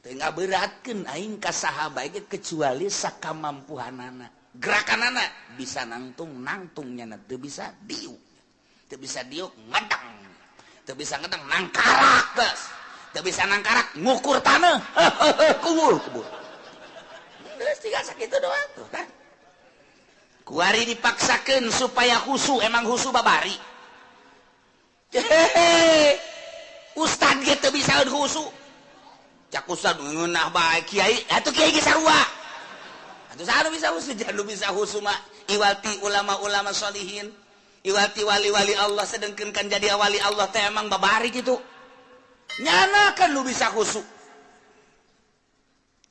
Teu ngaberatkeun aing ka saha bae kecuali sakamampuhanana. Gerakanana bisa nangtung nangtungnya teu bisa diuk. Teu bisa diuk ngedang. Teu bisa ngedang nangkarak geus. Teu bisa nangkarak ngukur taneuh. Kubur kubur. Geus tinggal sakitu doang tuh kan. Kuari dipaksakeun supaya khusu, emang khusu babari. Hehehe. Ustad ge teu bisa khusu. Cak ustad ngeunah bae kiai, atuh kiai ge sarua. Atuh saha nu bisa khusu? Jangan bisa khusu mah iwati ulama-ulama sholihin, iwati wali-wali Allah. Sedengkeun kan jadi wali Allah teh emang babari kitu. Nyana kan nu bisa khusu.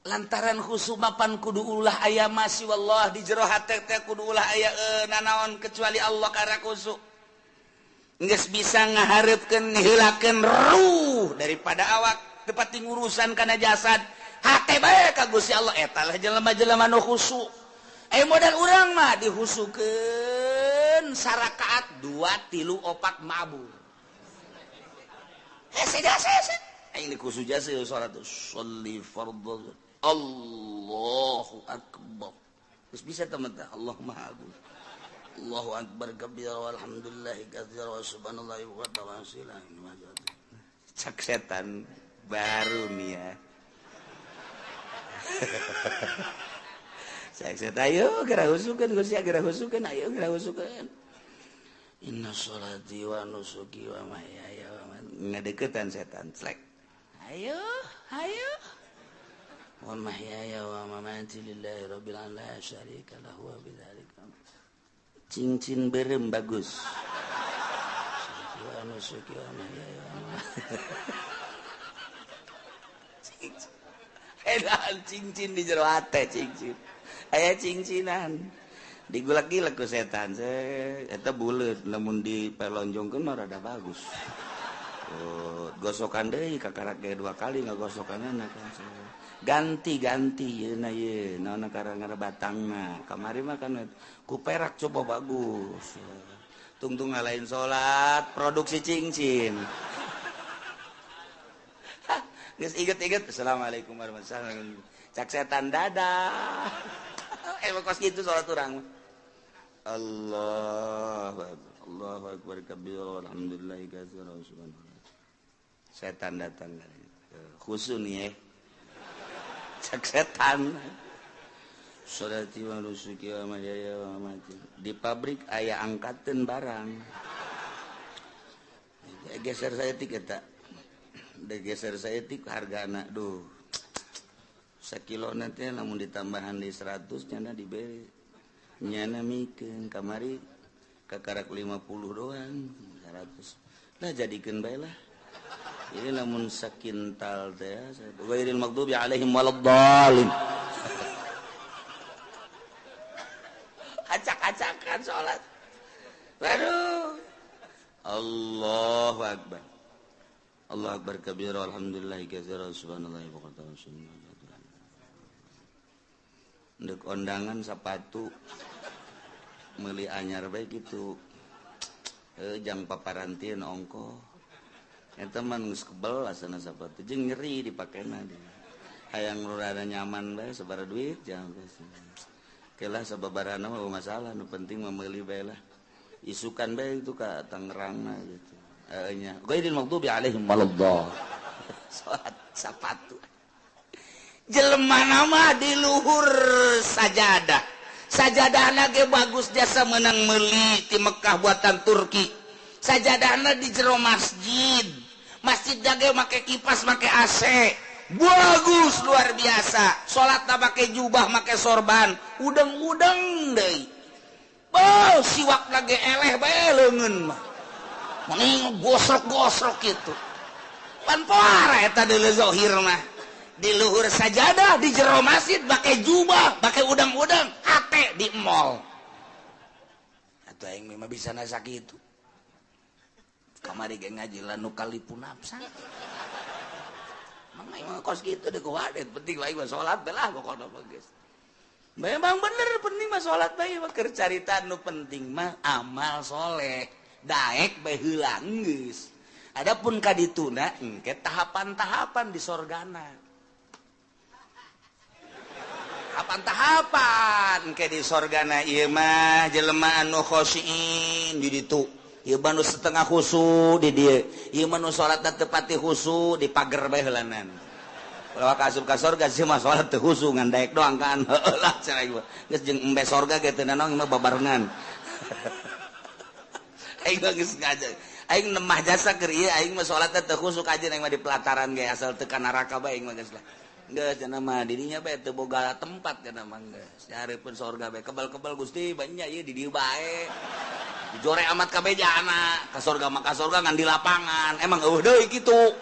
Lantaran khusu mapan kudu ulah aya masih wallah di jero hate teh kudu ulah aya nanaon kecuali Allah karena khusu. Geus bisa ngahareupkeun ngiheulakeun ruh daripada awak teu pati ngurusan kana jasad. Hate bae ka Gusti Allah eta lah jelema-jelema nu khusu. Modal urang mah dihusukeun sarakaat 2 3 4 mabur. Hese jasa hese. Aing khusu jasa salat sholli fardhu. Allahu akbar. Terus bisa teman teh Allah Maha Agung. Allahu akbar kabira walhamdulillahi katsira wa subhanallahi wa ta'ala. Cak setan baru nih ya. Cak setan ayo geura husukeun Gusti geura husukeun ayo geura husukeun. Inna sholati wa nusuki wa mahyaya wa mamati. Ngadeukeutan setan slek. Ayo ayo. Wa mahyaya wa mamati lillahi rabbil alamin la syarika lahu wa bidzalika. Cincin berem bagus. Wa nusuki wa mahyaya wa mamati. Edan cincin di jero hate cincin. Aya cincinan. Digulak-gilek ku setan. Eta buleut lamun dipelonjongkeun mah rada bagus. Oh, gosokan deui kakarak ge 2 kali ngagosokanna kan. Ganti-ganti yeuna ye naon karang batangna. Kamari mah kan ku perak coba bagus. Tungtung ngalain salat produksi cincin. Geus inget-inget assalamualaikum warahmatullahi wabarakatuh. Cak setan dadah. Emang kos gitu salat urang. Allahu akbar. Allahu akbar kabira walhamdulillahi katsira subhanallah. Setan datang khusu nih ya. Cak setan. Sholati wa nusuki wa mahyaya wa mamati. Di pabrik aya angkateun barang. Geser saya tik eta. Geser saya tik hargana duh. Sakilo nanti lamun ditambahan di 100 nyana diberi. Nyana mikeun kamari kakarak 50 doang 100. Lah jadikeun bae lah. Ini lamun sakintal teh ghairil maghdubi alaihim waladdallin. Acak-acakan salat. Waduh. Allahu akbar. Allahu akbar kabira alhamdulillahi katsira subhanallahi wa bihamdihi. Ndek ondangan sepatu meuli anyar bae kitu. Jang paparantieun ongkoh. Eta mah geus kebel asana sapatu jeung nyeri dipakena dia. Hayang nu rada nyaman bae sabaraha duit jangan kelah sababarana mah masalah nu penting mah meuli bae lah. Isukan bae itu ka Tangerangna gitu. Heeh nya. Ghairil maghdubi alaihim waladdallin. Salat sapatu. Jelema nama di luhur sajadah. Sajadahna ge bagus jasa menang meuli ti Mekah buatan Turki. Sajadahna di jero masjid. Masjid ge make kipas, make AC. Bagus luar biasa. Salatna make jubah, make sorban, udeng-udeng deui. Beuh, siwakna ge eleh bae leungeun mah. Mending gosrok-gosrok kitu. Pan poara eta deuleu zahir mah. Di luhur sajadah, di jero masjid make jubah, make udang-udang, hate di mall. Atuh aing mah bisa nasa kitu. Kamari ge ngaji la nu kalipu nafsa. Mang aing mah kos kitu deuk wadet, penting aing mah salat bae lah pokona mah geus. Memang bener penting mah salat bae mah keur carita nu penting mah amal soleh. Daek bae heula geus. Adapun ka dituna engke tahapan-tahapan di sorgana. Tahapan-tahapan ke di sorgana ieu mah jelema anu khosyin di ditu. Ieu mah nu setengah khusu di dieu. Ieu mah nu salatna teu pati khusu di pager bae heulanan. Ulah ka asup ka sorga sih mah salat teu khusu ngan daek doang kan. Heueuh lah cenah ieu. Geus jeung embe sorga ge teu nanaon mah babarengan. Aing mah geus ngaja. Aing nemah jasa keur ieu aing mah salatna teu khusu kajeun aing mah di pelataran ge asal teu ka neraka bae aing mah geus lah. Geus cenah mah dirinya bae teu boga tempat cenah mah geus. Nyareupeun sorga bae kebal-kebal Gusti banyak ieu di dieu bae. Dijore amat kabeh jana, ka sorga mah ka sorga ngan di lapangan. Emang eueuh deui kitu.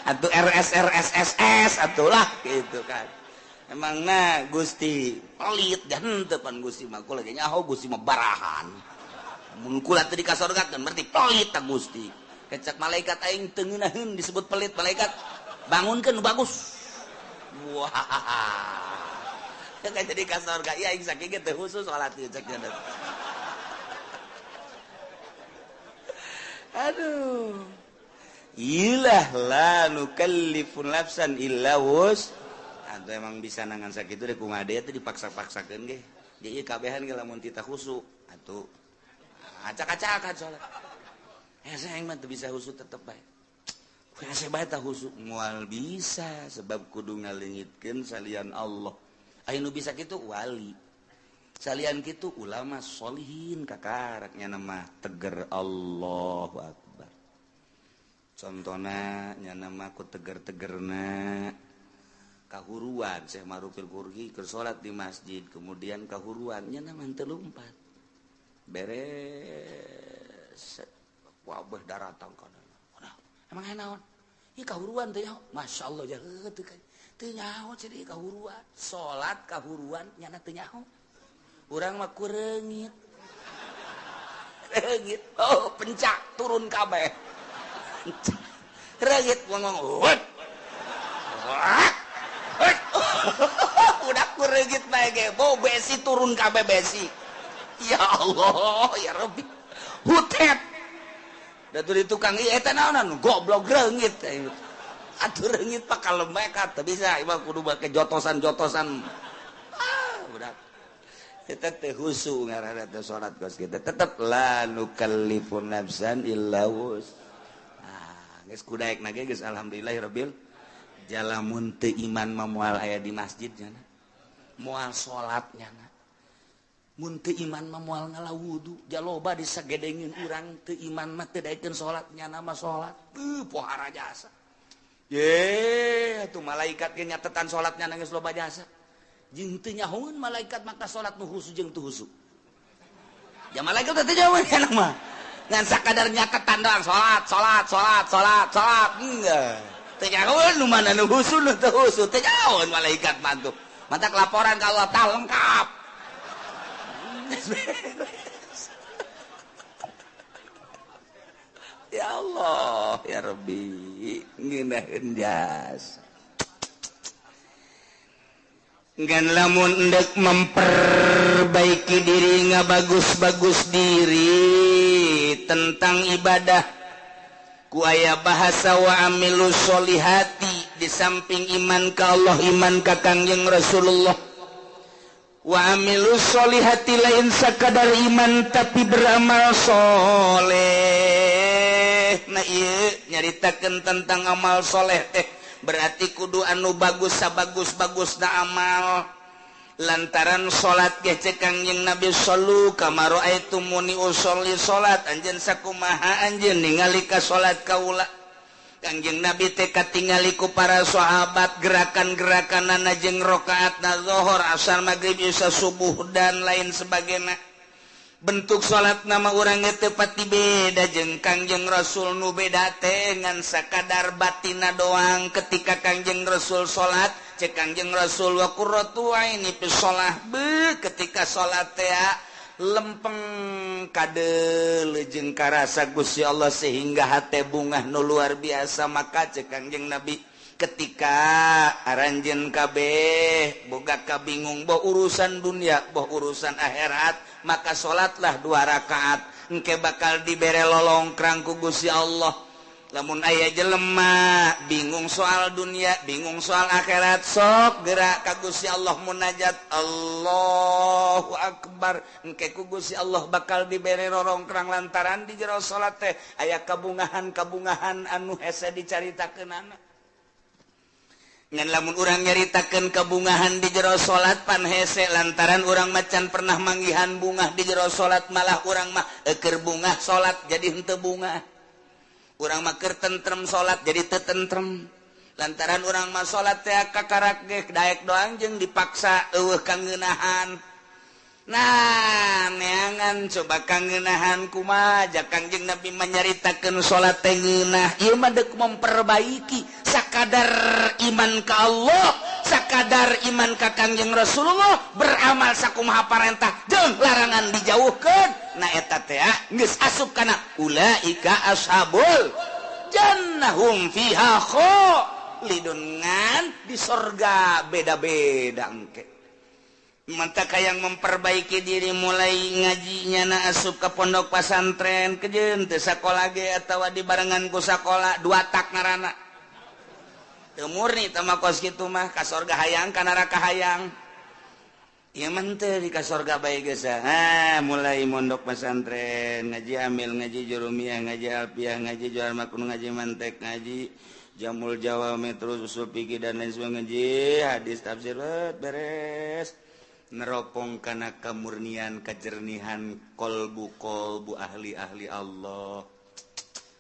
Atuh RS RS SS atuh lah gitu kan. Emang na Gusti pelit dan henteu pan Gusti mah kula ge nyaho Gusti mah barahan. Mun kula teu dikasorgakeun berarti pelit ta Gusti. Kecak malaikat aing teu ngeunaheun disebut pelit malaikat. Bangunkeun nu bagus. Wah. Teu jadi ka sorga ieu aing sakieu ge teu khusus salat ieu cek nya. Aduh. Ilah la nukallifu nafsan illa wus. Atau emang bisa nangan sakitu deh kumaha deui teh dipaksa-paksakeun ge. Jadi ieu kabehan ge lamun tita khusu atuh acak-acakan salat. Hese aing mah teu bisa khusu tetep bae. Hese bae tah khusu moal bisa sebab kudu ngaleungitkeun salian Allah. Aya nu bisa kitu wali. Salian kitu ulama solihin kakarak nya mah teger Allahu akbar. Contona nya mah ku teger-tegerna kahuruan Syekh Marufil Qurhi keur salat di masjid kemudian kahuruan nya mah teu lumpat beres wabah daratang kana emang aya naon ieu kahuruan teh nyaho masyaallah jaheut teu teu nyaho cenah kahuruan salat kahuruan nyana teu nyaho urang mah ku reungit reungit oh pencak turun kabeh reungit ngomong wet udah ku reungit bae ge bau besi turun kabeh besi. Ya Allah ya Rabbi hutet da di tukang ieu eta naonan goblok reungit atuh reungit pak kalemekat teu bisa ieu mah kudu make jotosan-jotosan ah udah eta teh khusu ngaranna teh salat kos kitu tetep la nukallifu nafsan illa wus. Ah geus kudaekna ge geus alhamdulillahirabbil jalamun teu iman mah moal aya di masjid nya moal salat nya mun teu iman mah moal ngala wudu jaloba disagedengin urang teu iman mah teu daekeun salat nya mah salat teu pohara jasa ye atuh malaikat ge nyatetan salatnya geus loba jasa jeung teu nyahoeun malaikat maka salat nu khusu jeung teu khusu ya malaikat teh teu nyahoeun kana mah ngan sakadar nyatetan doang salat salat salat salat salat enggak teu nyahoeun nu mana nu khusu nu teu khusu teu nyahoeun malaikat mah tuh matak laporan ka Allah tah lengkap. Ya Allah ya Rabbi ngeunaheun jasa ngan lamun endek memperbaiki diri ngabagus-bagus diri tentang ibadah ku aya bahasa wa amilu sholihati di samping iman ka Allah iman ka Kangjeng Rasulullah wa amilu sholihati lain sakadar iman tapi beramal soleh. Nah ieu nyaritakeun tentang amal soleh teh berarti kudu anu bagus sabagus-bagusna amal lantaran salat ge cek Kangjeng Nabi sallu kama raaitumuni usolli salat anjeun sakumaha anjeun ningali ka salat kaula. Kangjeng Nabi teh katingali ku para sahabat gerakan-gerakanana jeung rakaatna zuhur, asar, magrib, isya, subuh dan lain sebagainya. Bentuk salat nama urang teh pati beda jeung Kangjeng Rasul nu beda teh ngan sakadar batina doang. Ketika Kangjeng Rasul salat cek Kangjeng Rasul wa qurratu aini fi shalah be ketika salat teh lempeng kadeuleu jeung karasa Gusti Allah sehingga hate bungah nu luar biasa. Maka cek Kangjeng Nabi ketika aranjeun kabeh boga kabingung boh urusan dunia boh urusan akhirat maka salatlah 2 rakaat engke bakal dibere lolongkrang ku Gusti Allah. Lamun aya jelema bingung soal dunia bingung soal akhirat sok gerak ka Gusti Allah munajat Allahu akbar engke ku Gusti Allah bakal dibere rorongkrang lantaran di jero salat teh aya kabungahan-kabungahan anu hese dicaritakeunana. Ngan lamun urang nyaritakeun kabungahan di jero salat pan hese lantaran urang macan pernah manggihan bungah di jero salat malah urang mah eukeur bungah salat jadi henteu bungah. Urang mah keur tentrem salat jadi teu tentrem. Lantaran urang mah salat teh kakarak ge daek doang jeung dipaksa eueuh kangeunahan. Nah, neangan coba kangeunahan kumaha ja Kangjeng Nabi menyaritakeun salat teh ngeunah. Ieu mah deuk memperbaiki sakadar iman ka Allah, sakadar iman ka Kangjeng Rasulullah, beramal sakumaha parentah jeung larangan dijauhkeun. Nah eta teh geus asup kana ulaika ashabul jannah hum fiha khalidun, ngan di sorga beda-beda engke. Mantap yang memperbaiki diri mulai ngajinya na asup ke pondok pesantren kejeun teu sakola ge atawa dibarengan ku sakola dua tak ngaranna. Teu murni teh mah kos kitu mah ka sorga hayang ka neraka hayang. Ieu mah teu di ka sorga bae geus. Ah, mulai mondok pesantren, ngaji amil, ngaji jurumiyah, ngaji alfiah, ngaji jual makun, ngaji mantek, ngaji jamul jawami, terus usul fikih dan lain sebagainya, ngaji hadis tafsir beres. Neropong kana kamurnian kajernihan kolbu-kolbu ahli-ahli Allah.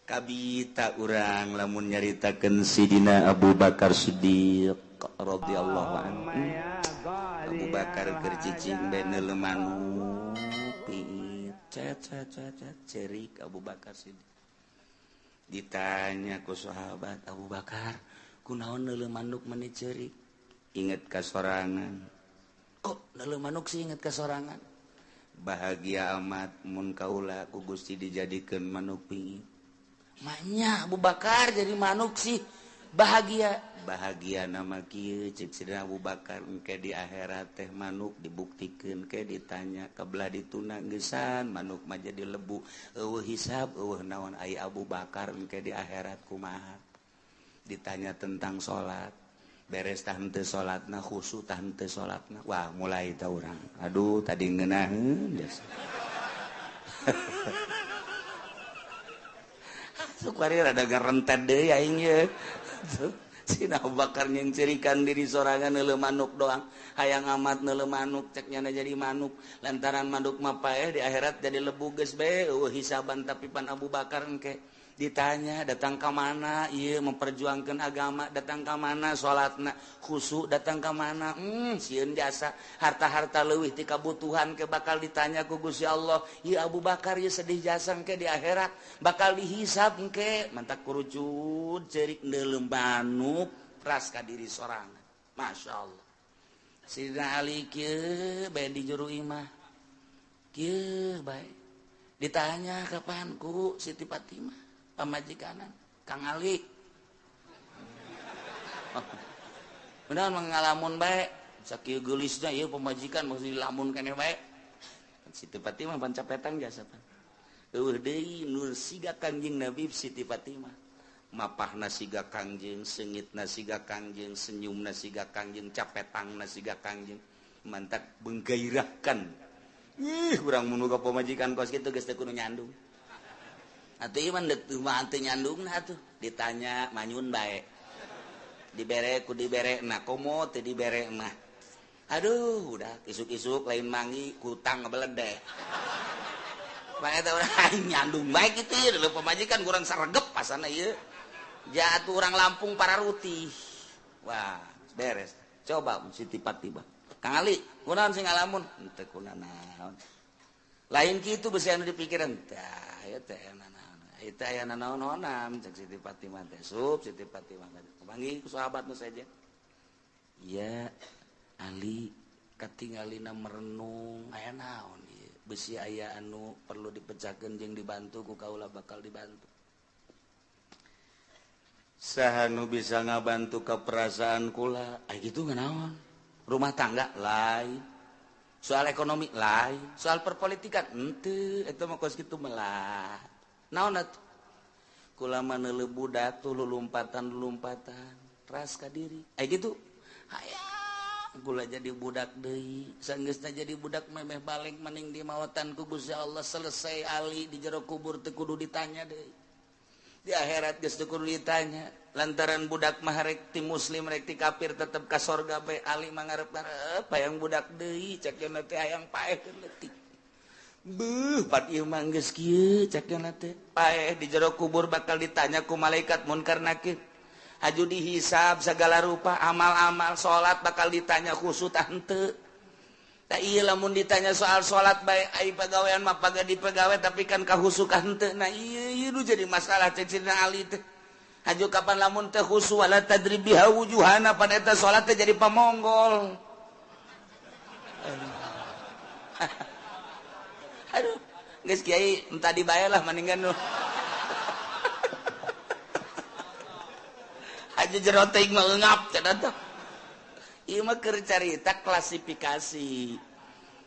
Kabita urang lamun nyaritakeun Sidina Abu Bakar Siddiq radhiyallahu anhu. Abu Bakar keur cicing bae neuleu manuk piit cet cet cet cet cerik Abu Bakar Siddiq. Ditanya ku sahabat, Abu Bakar kunaon neuleu manuk meni cerik? Inget ka sorangan. Kok neuleu manuk sih inget ka sorangan? Bahagia amat mun kaula ku Gusti dijadikeun manuk piit. Maknya Abu Bakar jadi manuk sih bahagia. Bahagia nama kieu cek Sidina Abu Bakar engke di akhirat teh manuk dibuktikeun ke ditanya kebelah dituna geusan manuk mah jadi lebu eueuh hisab eueuh naon ai Abu Bakar engke di akhirat kumaha. Ditanya tentang salat beres tah henteu salatna khusyuk tah henteu salatna. Wah mulai tah urang aduh tadi ngeunaheun geus. Sukwari rada gerentet deui aing ye. Sina Abu Bakar nyengcirikan diri sorangan neuleuh manuk doang. Hayang amat neuleuh manuk cek nyana jadi manuk. Lantaran manuk mah paeh di akhirat jadi lebu geus bae eueuh hisaban tapi pan Abu Bakar engke ditanya datang ka mana ieu memperjuangkeun agama, datang ka mana salatna khusyuk, datang ka mana sieun jasa harta-harta leuwih ti kabutuhan ke bakal ditanya ku Gusti Allah. Ieu Abu Bakar ieu sedih jasa engke di akhirat bakal dihisab engke mantak kurucut ceurik neuleuh manuk ras ka diri sorangan. Masya Allah. Sidina Ali kieu bae di juru imah kieu bae ditanya kapan ku Siti Fatimah pamajikanan Kang Ali. Benar mengalamun bae sakieu geulisna ieu pamajikan mesti dilamun keneh bae. Siti Fatimah pancapetan jasa pan. Eueuh deui nur siga Kangjeng Nabi Siti Fatimah. Mapahna siga Kangjeng, seungitna siga Kangjeng, senyumna siga Kangjeng, capetangna siga Kangjeng. Mantak menggairahkan. Ih, urang mun boga pamajikan kos kitu geus teu kudu nyandung. Atuh ieu mah deuk mah teu nyandungna atuh. Ditanya manyun bae. Dibere ku dibere na komo teu dibere mah. Aduh, udah isuk-isuk lain mangi kutang ngebeledeh. Bae eta urang aing nyandung bae kitu ieu leuh pamajikan kurang saregep pasana ieu. Jatuh urang Lampung pararutih. Wah, beres. Coba Siti Fatimah. Kang Ali, kunaon sing ngalamun? Henteu kunanaon. Lain kitu beusi anu dipikiran. Tah, ieu teh nanaon. Itu aya nanaon-naonan cek Siti Fatimah teh. Sup Siti Fatimah teh. Panggih ku sahabat nu saja. Iya, Ali katingalina merenung aya naon ieu. Besi aya anu perlu dipecahkeun jeung dibantu ku kaula bakal dibantu. Saha nu bisa ngabantu ka perasaan kula? Aya kitu nganaon? Rumah tangga lain, soal ekonomi lain, soal perpolitikan henteu, eta mah kos kitu melah. Naon atuh? Kula mah neuleuh budak tuh lulumpatan-lulumpatan, ras ka diri. Aya kitu. Hayang kula jadi budak deui, sanggeusna jadi budak memeh balik maning di maotan ku Gusti Allah selesai ali di jero kubur teu kudu ditanya deui. Di akhirat geus teu kudu ditanya. Lantaran budak mah rek ti muslim rek ti kafir tetep ka sorga bae ali mah ngarep-ngarep hayang budak deui cek teh hayang paeh leutik. Beuh, pan ieu mah geus kieu cakna teh. Paeh di jero kubur bakal ditanya ku malaikat munkar nakir. Haju dihisab segala rupa amal-amal salat bakal ditanya khusyuk tah henteu. Tah ieu lamun ditanya soal salat bae ai pagawean mah pagadi pagawe tapi kan kahusuk henteu. Nah ieu ieu nu jadi masalah cek Sidina Ali teh. Haju kapan lamun teh khusyuk wala tadrib biha wujuhana pan eta salat teh jadi pamonggol. Aduh, geus kiai entah dibayar lah mendingan nu. Aja jero teuing mah eungap cenah teh. Ieu mah keur carita klasifikasi.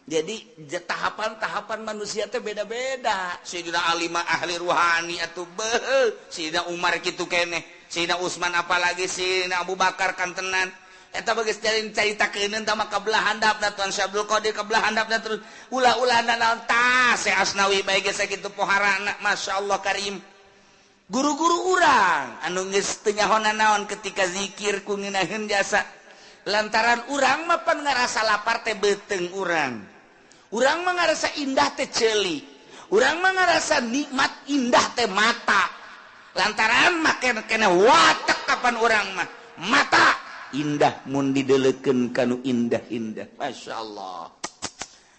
Jadi tahapan-tahapan manusia teh beda-beda. Sayyidina Ali mah ahli ruhani atuh beuh, Sayyidina Umar kitu keneh, Sayyidina Utsman apalagi Sayyidina Abu Bakar kantenan. Eta bagus carita keuneun tah mah kabelah handapna Tuan Syekh Abdul Qadir kabelah handapna terus ulah-ulah naon tah Syekh Asnawi bae geus sakitu poharana masyaallah karim. Guru-guru urang anu geus teu nyaho naon ketika zikir ku ngeunaheun jasa. Lantaran urang mah pan ngarasa lapar teh beuteung urang. Urang mah ngarasa indah teh ceuli. Urang mah ngarasa nikmat indah teh mata. Lantaran mah kena watek kapan urang mah mata indah mun didelekeun kanu indah-indah. Masya Allah.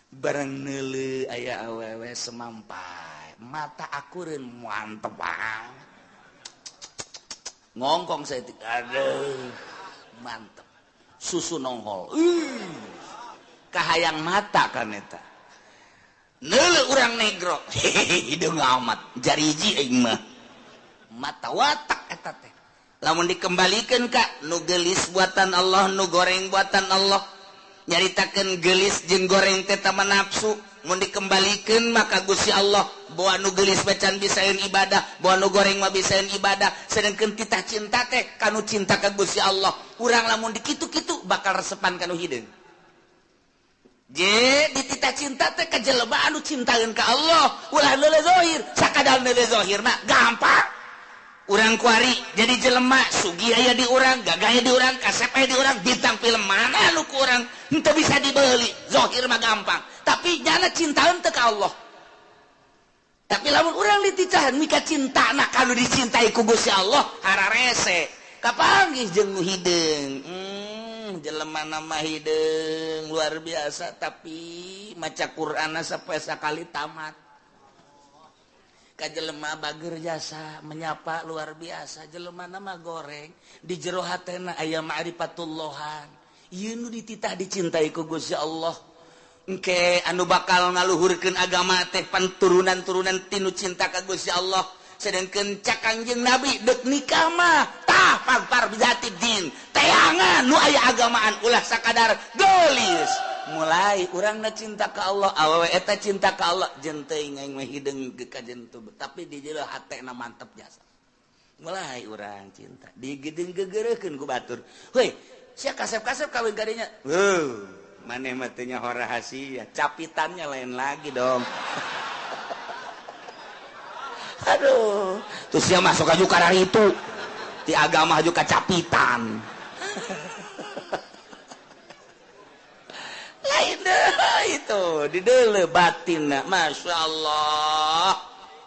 Barang neuleuh aya awewe semampai. Mata akureun mantep banget. Ngongkong saya aduh mantep. Susu nongol. Kahayang mata kan eta. Neuleuh urang negro. Hideung amat jariji aing mah. Mata watak eta teh. Lamun dikembalikan ka nu gelis buatan Allah, nu goreng buatan Allah. Nyaritakeun gelis jeung goreng teh tama nafsu. Mun dikembalikan maka Gusti Allah bawa nu gelis macan bisaeun ibadah, bawa nu goreng mah bisaeun ibadah. Sedengkeun titah cinta teh kanu cinta ka Gusti Allah. Urang lamun dikitu-kitu bakal resepan kanu hideung. Je dititah cinta teh ka jelema anu cintaeun ka Allah, ulah neuleuh zahir, sakadar neuleuh zahir mah gampang. Urang kuari jadi jelema sugih aya di urang, gagah aya di urang, kasep aya di urang, bintang film mana nu ku urang henteu bisa dibeli. Zahir mah gampang, tapi nyana cintaeun teu ka Allah. Tapi lamun urang diticahan mika cintana kanu dicintai ku Gusti Allah, hararese. Kapanggih jeung nu hideung. Jelema nama hideung luar biasa tapi maca Qur'anna sapoe sakali tamat. Ka jelema bager jasa menyapa luar biasa, jelema nama goreng di jero hatena aya ma'rifatullahan. Ieu nu dititah dicintai ku Gusti Allah. Engke anu bakal ngaluhurkeun agama teh pan turunan-turunan tinu cinta ka Gusti Allah. Sedengkeun cak Kangjeng Nabi deuk nikah mah tah pagpar bizati din. Teangan nu aya agamaan ulah sakadar geulis. Mulai urangna cinta ka Allah, awewe eta cinta ka Allah, jeung teuing aing mah hideung ge ka jentu, tapi di jero hatena mantep jasa. Mulai urang cinta, digedeung gegereukeun ku batur. Heuy, sia kasep-kasep kawin ka dinya. Heuh, maneh mah teu nyaho rahasia, capitannya lain lagi dong. Aduh, terus sia masuk aju ka itu. Ti agama aju ka capitan. Lain deh itu di deuleu batinna Masya Allah.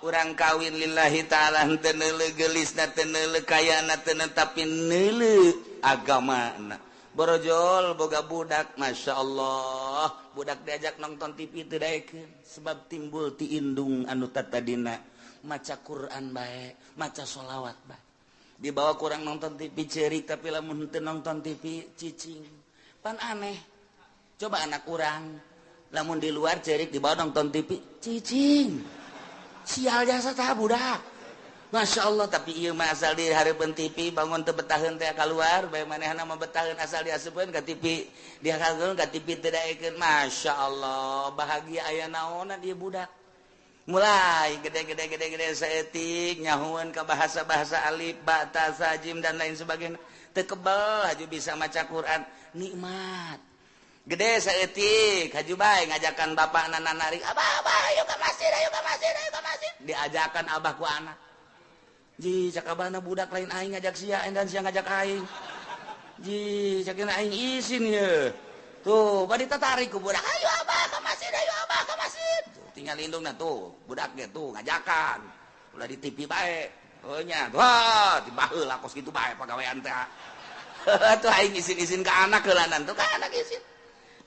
Urang kawin lillahi ta'ala henteu neuleuh geulisna, teu neuleuh kayana, teu tapi neuleuh agamana. Borojol boga budak Masya Allah, budak diajak nonton TV teu daekeun sebab timbul ti indung anu tatadina maca Quran bae, maca sholawat bae. Dibawa kurang nonton TV ceurik tapi lamun henteu nonton TV cicing. Pan aneh. Coba anak urang lamun di luar cerik dibawa nonton TV cicing. Sial jasa tah budak. Masya Allah, tapi ieu mah asal di hareupeun TV bangun teu betaheun teh kaluar bae manehna mah betaheun asal diasupkeun ka TV, dihakeun ka TV teu daekeun. Masya Allah, bahagia aya naonan ieu budak. Mulai gede-gede saeutik nyahueun ka bahasa-bahasa alif, ba, ta, sa, jim dan lain sebagainya. Teu kebel haju bisa maca Quran, nikmat. Gede saeutik haju bae ngajakan bapakna narik, "Abah, abah, ayo ka masjid, ayo ka masjid, ayo ka masjid." Diajakan abah ku anak. Ji, cak abahna budak lain aing ngajak sia, dan sia ngajak aing. Ji, cakina aing isin ye. Tuh, bari tatarik ku budak, "Ayo abah ka masjid, ayo abah ka masjid." Tinggal indungna tuh, budak ge tuh ngajakan. Ulah di TV bae. Oh nya, wah, dibaheula kos kitu bae pagawean teh. Tuh aing izin-izin ke anak heulanan tuh ka anak izin.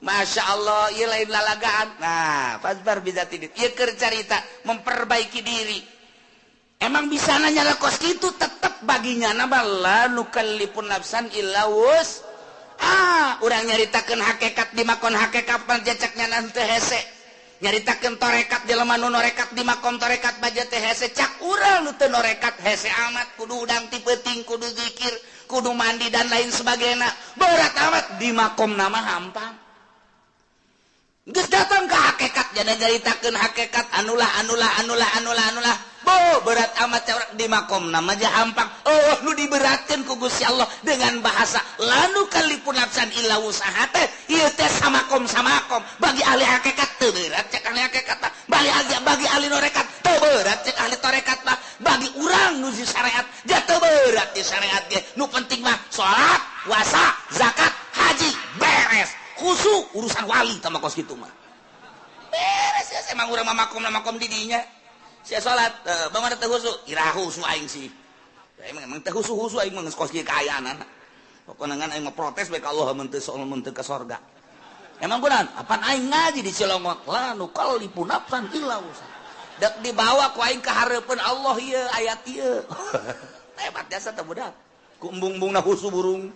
Masya Allah, ieu lain lalagaan. Nah, fasbar bizatid. Ieu keur carita memperbaiki diri. Emang bisa nanya kos kitu tetep baginya nama la nukallifun nafsan illa wus. Ah, urang nyaritakeun hakikat di makon hakikat panjacaknya nanti hese. Nyaritakeun torekat di lemah nu norekat di makom torekat baja teh hese cak urang nu teu norekat hese amat kudu udang ti peuting kudu zikir kudu mandi dan lain sebagainya. Berat amat di makom nama hampang. Geus datang ke hakikat jadi nyaritakeun hakikat anulah anulah anulah anulah anulah. Bo berat amat cak di makom nama aja hampang. Oh nu diberatkeun ku Gusti Allah dengan bahasa lanu kalipun nafsan illa wusaha teh ieu teh samakom samakom bagi ahli hakikat teu berat cek ahli hakikat mah bagi ahli norekat teu berat cek ahli torekat mah bagi urang nu syariat ja teu berat di syariat ge nu penting mah salat puasa zakat haji beres khusu urusan wali tama kos kitu mah beres ya emang urang mah makom makom di dinya. Sia salat, bagaimana teu khusu? Ira khusu aing sih. Emang emang teu khusu-khusu aing mah geus kos kieu kaayaan. Pokona ngan aing mah protes bae ka Allah mun teu mun teu ka sorga. Emang kunaon? Apan aing ngaji di Cilongok la nukallifu nafsan illa wusaha. Dek dibawa ku aing ka hareupeun Allah ieu ayat ieu. Hebat jasa teh budak. Ku embung-embungna khusu burung.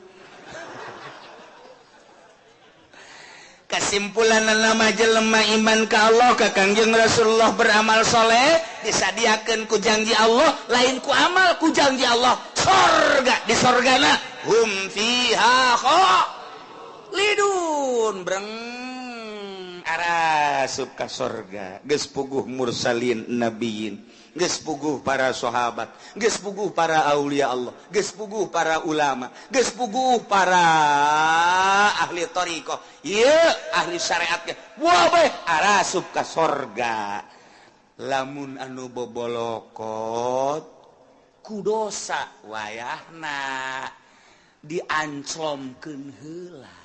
Kesimpulan nama jelema iman ka Allah ka Kangjeng Rasulullah beramal soleh disadiakeun ku janji Allah lain ku amal ku janji Allah sorga di sorgana hum fiha khalidun breng arasup ka sorga geus puguh mursalin nabiyin geus puguh para sahabat geus puguh para aulia Allah geus puguh para ulama geus puguh para ahli thariqah ieu ahli syariat ge wah bae arasup ka sorga lamun anu bobolokot ku dosa wayahna dianclomkeun heula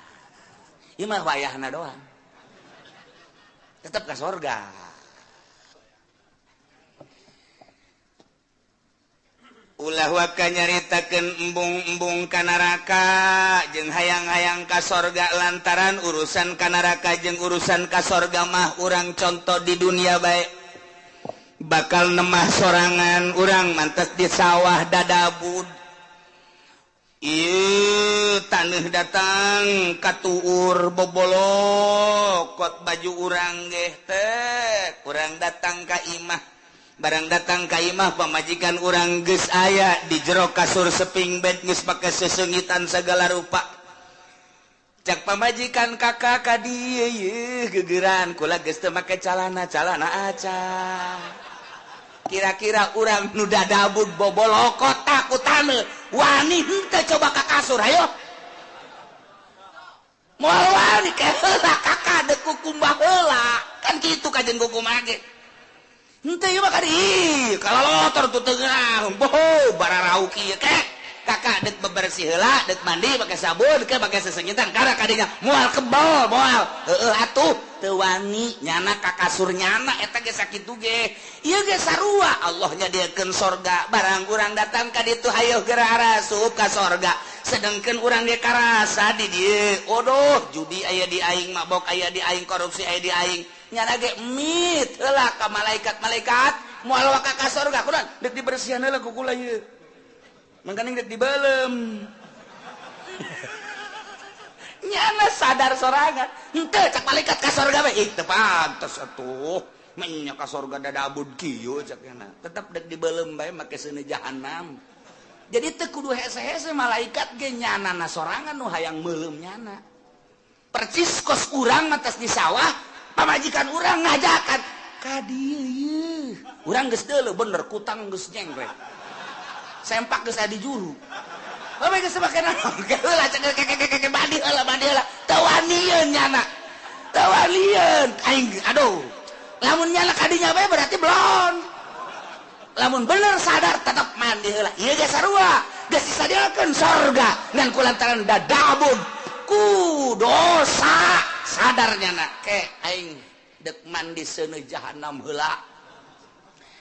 ieu mah wayahna doang tetep ka sorga. Ulah waka nyaritakeun embung-embung ka neraka jeung hayang-hayang ka sorga lantaran urusan ka neraka jeung urusan ka sorga mah urang contoh di dunia bae bakal nemah sorangan urang mantes di sawah dadabud ieu taneuh datang katuur bobolokot baju urang geh teh urang datang ka imah barang datang ka imah pamajikan urang geus aya di jero kasur seping bed geus pake sesengitan segala rupa cak pamajikan kakak ka dieu yeuh gegeran kula geus teu make calana calana aca kira-kira urang nu dadabud bobolokot ku taneuh wani henteu coba ka kasur hayo moal wani ke heula kakak deuk kukumbah heula kan kitu kajen kukumbah ge henteu ieu mah ka dieu kalalotor tuh teu geunah boho bararau kieu kek kakak dek bebersih heula dek mandi pake sabun ke pake sesengitan kana kadinya moal kebal moal heueuh atuh teu wani nyana ka kasur nyana eta ge sakitu ge ieu ge sarua Allah nyadiakeun sorga barang urang datang ka ditu hayoh geura arasup ka sorga sedengkeun urang ge karasa di dieu odoh judi aya di aing mabok aya di aing korupsi aya di aing nyana ge mit heula ka malaikat-malaikat moal waka ka sorga kunaon dek dibersihan heula ku kula ieu mangkaning dek dibelem nyana sadar sorangan henteu cak malaikat ka sorga bae ih teu pantes atuh menya ka sorga dadabud kieu cak nyana tetep dek dibelem bae make seuneu jahanam jadi teu kudu hese-hese malaikat ge nyana na sorangan nu hayang meuleum nyana percis kos urang mah tes di sawah pamajikan urang ngajakan ka dieu ieu urang geus deuleu bener kutang geus nyengklek sempak geus aya di juru bae geus make naon heula cek keke mandi heula teu wanieun nyana teu wanieun aing aduh lamun nyana kadinya bae berarti belon lamun bener sadar tetep mandi heula ieu ge sarua geus disadiakeun sorga ngan kulantaran dadabud ku dosa sadar nyana ke aing Dek mandi seuneu jahanam heula.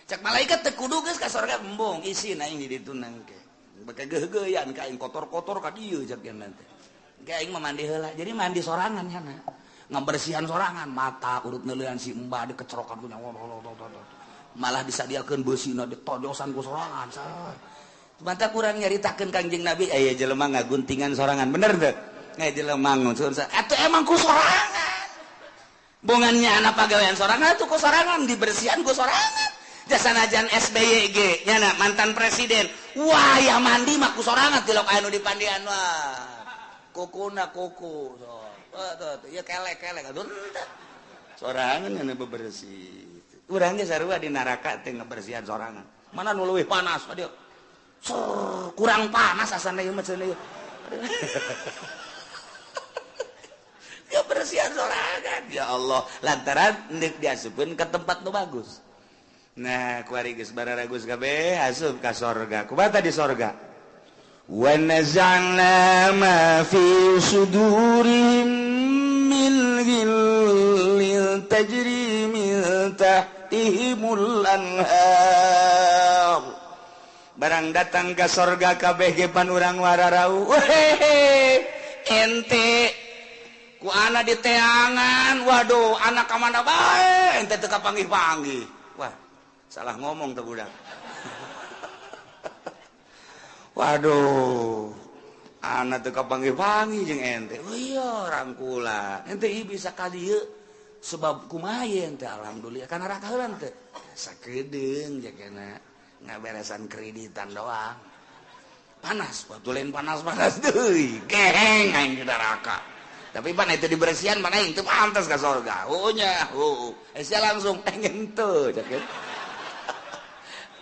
Cek malaikat teu kudu geus ka sorga embung isin aing di ditu nangke. Beke geugeuyan ka aing kotor-kotor ka dieu cek nanti. Ke aing mah mandi heula. Jadi mandi sorangan nyana. Ngabersihan sorangan, mata urut neuleuan si embah dikecerokan ku nyawa. Malah disadiakeun beusina ditojosan ku sorangan. Mata kurang nyaritakeun Kangjeng Nabi aya jelema ngaguntingan sorangan bener teu? Aya jelema ngusun atuh emang ku sorangan. Bongannya anak pagawean sorangan atuh ku sorangan dibersihan ku sorangan. Jasanajan SBY ge nyana mantan presiden. Wah ya mandi mah ku sorangan tilok anu dipandian wah. Kukuna kuku so. Tuh ieu kelek-kelek atuh sorangan anu bebersih. Urang ge sarua di neraka teh ngabersihan sorangan. Mana nu leuwih panas aduh. Kurang panas asana ieu mah cenah ieu. Kebersihan sorangan ya Allah lantaran deuk diasupkeun ka tempat nu bagus. Nah, kuari geus bararagus kabeh asup ka sorga. Kumaha di sorga? Wa naza'na ma fi sudurihim min ghillin tajri min tahtihimul anhar. Barang datang ke sorga kabeh ge pan urang wararau. Wehehe, ente ku ana di teangan, waduh anak ka mana bae ente teu kapanggih-panggih. Wah, salah ngomong teh budak. Waduh, ana teu kapanggih-panggih jeung ente. Oh iya, rangkula. Ente ieu bisa ka dieu sebab kumaha ye ente alhamdulillah kana neraka heula teh. Sakedeung jakena. Ngaberesan kreditan doang panas waktu lain panas-panas deui geheng aing di neraka tapi pan itu dibersihan mana aing teu pantas ka sorga heuh nya heuh sia langsung pengen teu cek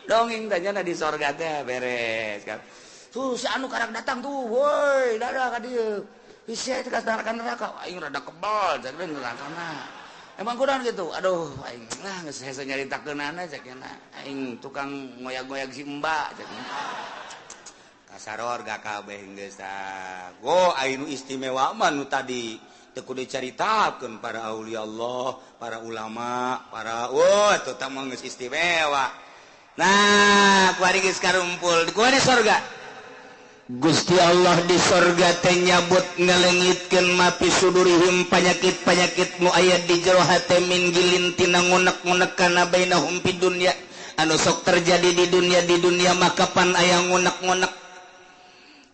dongeng tanya di sorga teh beres kan tuh si anu karang datang tuh woi dadah ka dieu sia teh ka neraka aing rada kebal cek neraka mah. Emang kurang gitu, aduh, aing lah geus hese nyaritakeunana cek aing tukang ngoyag-ngoyag si Mbak cek. Kasaror ga kabeh geus tah. Go aing nu istimewa mah nu tadi teu kudu dicaritakeun para aulia Allah, para ulama, para wah eta mah geus istimewa. Nah, kuari geus karumpul, kuari sorga. Gusti Allah di sorga teh nyabut ngalengitkeun mapi sudurihim panyakit-panyakit nu aya di jero hate min gilin tina ngunek-ngunek kana bainahum fid dunya anu sok terjadi di dunia maka pan aya ngunek-ngunek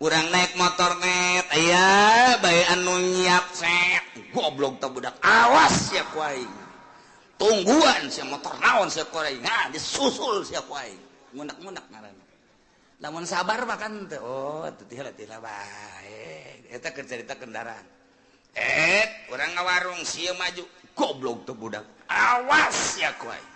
urang naik motor net aya bae anu nyiap set goblok teh budak awas sia ku aing tungguan sia motor naon sia ku aing nah disusul sia ku aing ngunek-ngunek ngaranna. Lamun sabar makan teh oh teu tila bae eta keur carita kendaraan urang ngawarung sia maju goblok teh budak awas sia ku aing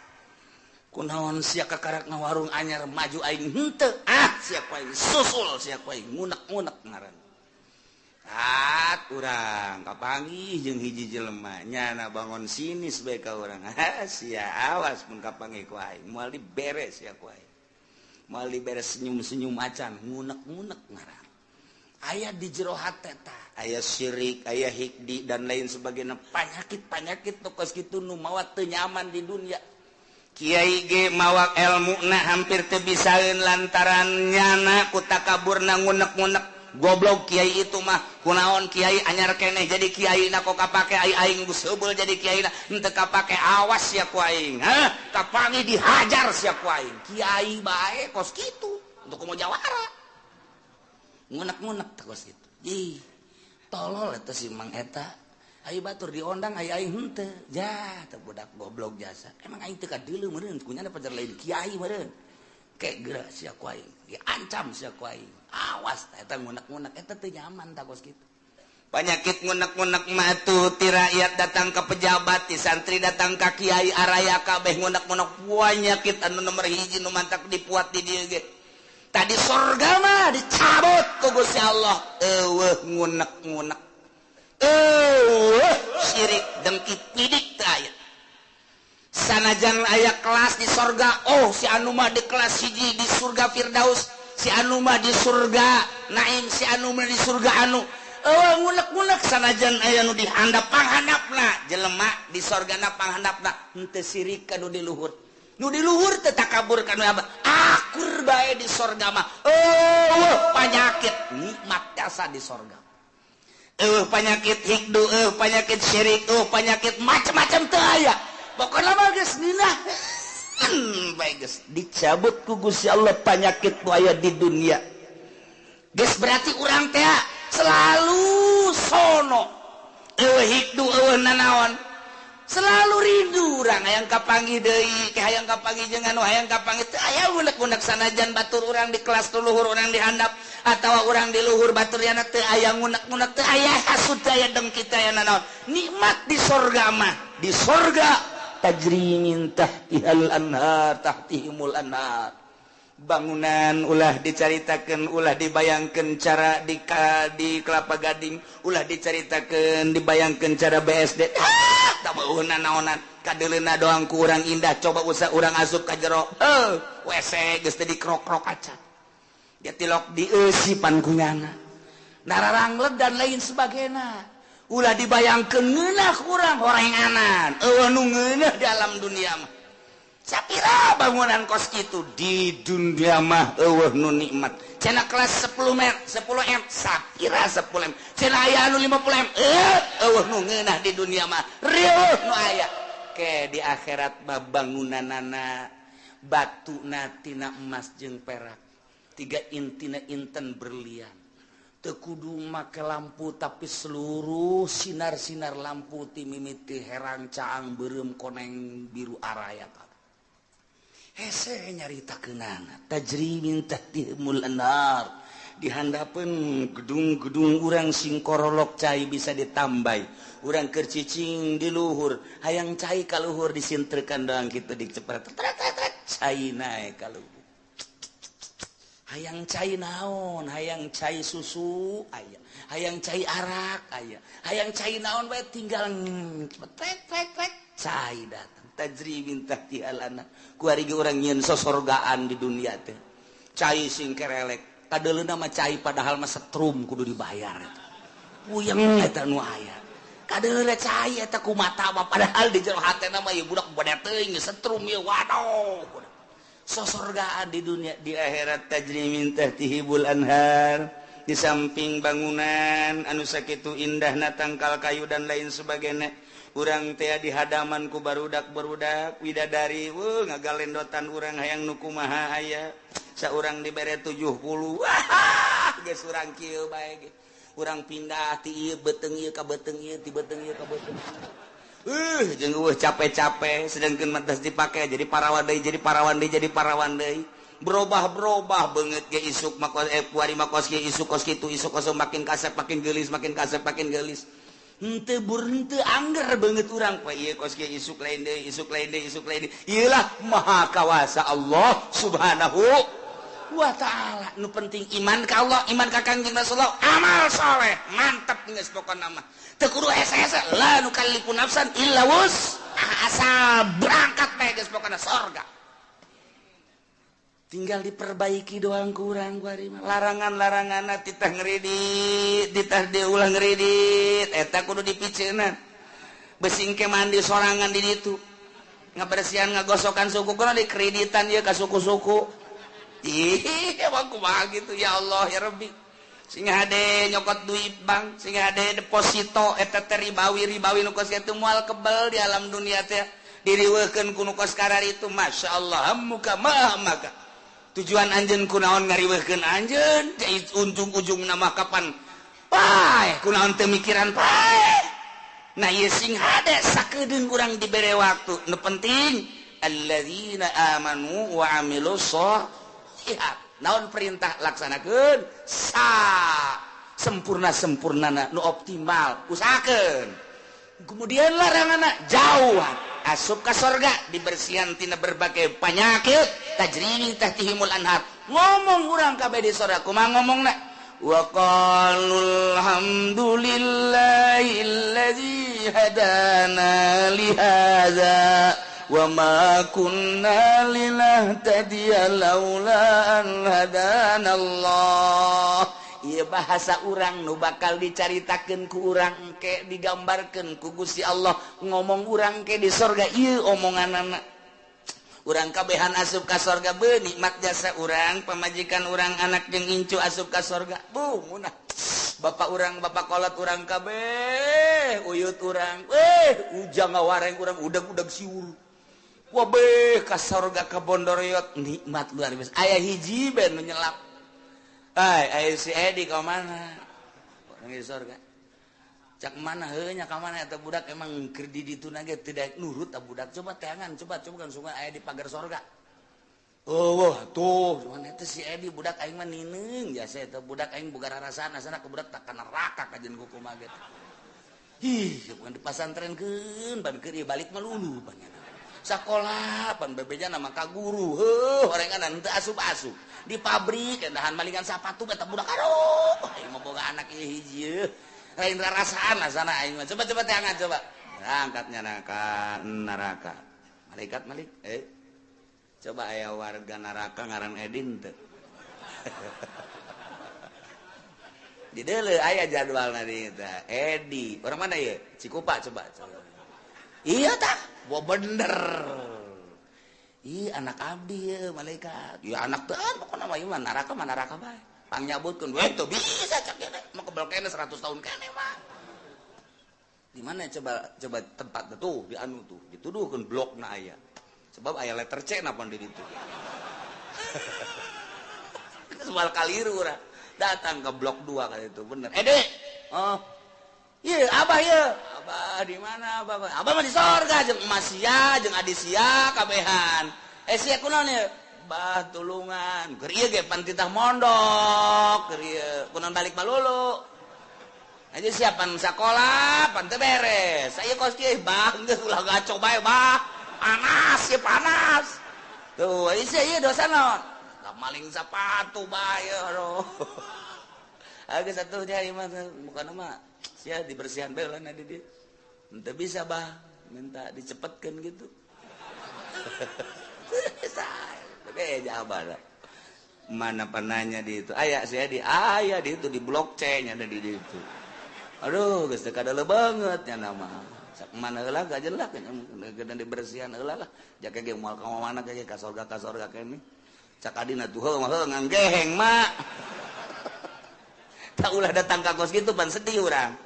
kunaon sia kakarak ngawarung anyar maju aing henteu ah sia ku aing susul sia ku aing ngunek-ngunek ngaran at urang kapanggih jeung hiji jelema nyana bangon sinis bae ka urang ah sia awas mun kapanggih ku aing moal diberes sia ku aing moal diberes senyum-senyum acan ngunek-ngunek ngaran aya di jero hate tah aya syirik aya hikdi dan lain sebagainya panyakit-panyakit nu kos kitu nu mawa teu nyaman di dunia Kiai ge mawa elmuna hampir teu bisaeun lantaran nyana ku takaburna ngunek-ngunek goblok kiai itu mah kunaon kiai anyar keneh jadi kiai na kok kapake aing geus heubeul jadi kiai na henteu kapake awas sia ku aing hah kapangi dihajar sia ku aing kiai bae kos kitu untuk komo jawara ngunek-ngunek teh kos kitu ih tolol eta si Mang eta ayo batur diondang ayo aing henteu jah teh budak goblok jasa emang aing teu kadeuleu meureun kunyana pajar lain kiai meureun kek geura sia ku aing diancam sia ku aing awas eta ngunek-ngunek eta teu nyaman tah kos kitu penyakit ngunek-ngunek mah tuh ti rakyat datang ke pejabat ti santri datang ka kiai araya kabeh ngunek-ngunek penyakit anu nomor hiji nu mantak dipuat di dieu ge tadi sorga mah dicabut ku Gusti Allah eueuh ngunek-ngunek eueuh syirik dengki pidik teu aya sanajan aya kelas di sorga oh si anu mah di kelas hiji di surga Firdaus si anu mah di surga Naim si anu mah di surga anu Eueuh ngunek-ngunek sanajan aya nu dihandap panghandapna jelema di sorgana panghandapna henteu sirik ka nu di luhur. Nu di luhur teu takabur ka nu akur bae di sorga mah. Eueuh panyakit nikmat jasa di sorga. Eueuh panyakit hikdu, eueuh panyakit syirik, eueuh panyakit macam-macam teu aya. Pokona mah geus ngeunah. Bae geus dicabut ku Gusti Allah panyakit nu aya di dunia. Geus berarti urang teh selalu sono. Eueuh hikdu, eueuh nanaon. Selalu rindu urang hayang kapanggih deui, hayang kapanggih jeung anu hayang kapanggih teu aya unek-unek sanajan batur urang di kelas luhur urang di handap atawa urang di luhur batur yana teu aya ngunek-ngunek teu aya hasud teu aya dengki teu aya nanaon. Nikmat di sorga mah, di sorga tajri min tahtihal anhar tahtihimul anhar. Bangunan ulah dicaritakeun, ulah dibayangkeun cara di Kelapa Gading, ulah dicaritakeun dibayangkeun cara BSD. Tak beuheuna naonan, kadeuleuna doang ku urang indah, coba usah urang asup ka jero. WC geus teh dikrok-krok acan. Dia tilok dieusipan ku nyana. Nararangled dan lain sebagainya. Ulah dibayangkeun ngeunah urang horenganan. Eueuh nu ngeunah di alam dunia mah. Sapira bangunan kos kitu di dunia mah eueuh nu nikmat. Cenah kelas 10 m, 10 m, sapira 10 m. Cenah aya anu 50 m, eueuh nu ngeunah di dunia mah. Rieuh nu aya. Ke di akhirat mah bangunanana batuna tina emas jeung perak. Tiga intina inten berlian. Teu kudu make lampu tapi seluruh sinar-sinar lampu ti mimiti herang caang beureum koneng biru araya. Hese nyarita kenana tajri min tahtihimul anhar di handapeun gedung-gedung urang sing korolok cai bisa ditambai urang keur cicing di luhur hayang cai ka luhur disintrekan doang kitu dicepret cai naek ka luhur hayang cai naon hayang cai susu aya hayang cai arak aya hayang cai naon bae tinggal cepet trek cai datang tajri min tahtihal anhar kuari ge urang nyieun sosorgaan di dunia teh cai sing kerelek kadeuleuna mah cai padahal mah setrum kudu dibayar eta puyeng eta nu aya kadeuleuna cai eta ku mata mah padahal di jero hatena mah ieu budak bade teuing setrum ieu waduh sosorgaan di dunia di akhirat tajri min tahtihimul anhar di samping bangunan anu sakitu indahna tangkal kayu dan lain sebagainya urang teh di hadaman ku barudak-barudak widadari weuh ngagalendotan urang hayang nu kumaha aya saurang dibere 70 wah geus urang kieu bae ge urang pindah ti ieu beuteung ieu ka beuteung ieu ti beuteung ieu ka beuteung jeung eueuh capek-capek sedangkeun mah geus dipake jadi parawan deui jadi parawan deui jadi parawan deui berubah-berubah beungeut ge isuk mah kuari mah kos kieu isuk kos kitu isuk kos makin kasep makin geulis makin kasep makin geulis henteu bur henteu angger beungeut urang poe ieu kos kieu isuk lain deui isuk lain deui isuk lain deui ieu lah maha kawasa Allah subhanahu wa ta'ala nu penting iman ka Allah iman ka Kangjeng Rasulullah amal soleh mantep geus pokona mah teu kudu hese-hese la nukallifu nafsan illa wus asal berangkat bae geus pokona sorga tinggal diperbaiki doang kurang kuari mah larangan-laranganna titah ngredit titah diulah ngredit eta kudu dipiceunan besing ke mandi sorangan di ditu ngabersihan ngagosokan suku kudu dikreditan ieu ka suku-suku ih emang kumaha gitu ya Allah ya Rabbi sing hade nyokot duit bank sing hade deposito eta teh ribawi nu kos kitu moal kebel di alam dunia teh diriweuhkeun ku nu kos kararitu masyaallah muka maha maka tujuan anjeun kunaon ngariweuhkeun anjeun ujung-ujungna mah kapan paeh kunaon teu mikiran paeh nah ieu sing hade sakedeung urang dibere waktu nu penting alladzina amanu wa amilus sholihat naon perintah laksanakeun sa sempurna-sempurnana nu optimal usahakeun kemudian laranganna jauhan asup ka sorga dibersihan tina berbagai penyakit tajri min tahtihimul anhar ngomong urang kabeh di sorga kumaha ngomongna wa qalul hamdulillahillazi hadana li hadza wa ma kunna linahtadiya laula an hadana Allah. Ieu Ieu bahasa urang nu bakal dicaritakeun ku urang engke, digambarkeun ku Gusti Allah ngomong urang ke di sorga. Ieu omonganana urang kabehan asup ka sorga, be nikmat jasa urang, pamajikan urang, anak jeung incu asup ka sorga. Bu munah bapak urang, bapak kolot urang kabeh, uyut urang, eh, ujang ngawareng urang, udag-udag siur. Wabeh ka sorga ka bondoriot, nikmat luar biasa. Aya hiji ben nu nyelap. Ay, ay, si Edi ka mana? Orang di sorga. Cak mana heuh nya ka mana eta budak? Emang keur di ditu ge tidak nurut ta budak. Coba teangan, coba coba kan sungai aya di pagar sorga. Oh, wah, tuh, cuman eta si Edi budak aing mah nineung jasa eta budak aing boga rarasaan asana ke budak tak ka neraka kajen kumaha ge. Ih, bukan dipasantrenkeun, pan keur ieu balik mah lulu pan. Sekolah pan bebeja nama ka guru, heuh, orengan teu asup-asup. Di pabrik dahan malingan sapatu eta budak. Aduh, aing mah boga anak ieu hiji lain rarasaan asana aing mah. Coba coba teangan, coba. Angkatnya neraka neraka. Malaikat malik, eh, coba aya warga neraka ngaran Edin teu? Di deuleu aya jadwalna di eta. Edi orang mana ye? Cikupa. Coba coba. Iya tah. Wah, bener. Ih, anak abdi ya, malaikat. Ya anak teh pokokna mah ieu mah neraka mah neraka bae. Pangnyabutkeun we teu bisa cak ieu mah kebel keneh 100 tahun keneh mah. Di mana coba coba tempat tuh di anu tuh dituduhkeun blokna aya. Sebab aya letter C napa di ditu. Soal kaliru urang. Datang ke blok 2 kali itu bener. Eh, Dek. Oh. Iya, abah ya. Abah di mana abah? Abah mah di sorga jeung emas sia, jeung adi sia kabehan. Eh, sia kunaon ye? Bah tulungan. Keur ieu ge pan titah mondok, keur ieu kunaon balik malulu. Aja siapan sakola, pan teu beres. Saya kos kieu, bah geus ulah gaco bae, bah. Panas ya panas. Tuh, ieu sia ieu dosa naon? Lah maling sepatu bae, aduh. Agak satu nyari mah bukan mah sia dibersihan bae lah di dia. Ente bisa bah minta dicepetkan gitu. Tapi ya abah lah. Mana penanya di itu? Aya saya di aya di itu di blok C nya ada di itu. Aduh, geus teu kadele banget nya nama. Sak mana heula gak jelas kan dibersihan heula lah. Jaka ge moal ka mana ge ka sorga kene. Cak adina tuh heuh mah heuh nganggeheng mak. Tak ulah datang ka kos gitu pan sedih urang.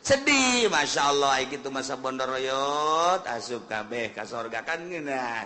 Sedih, masya Allah, gitu masa bondoroyot asup kabeh ka sorga kan ngeunah.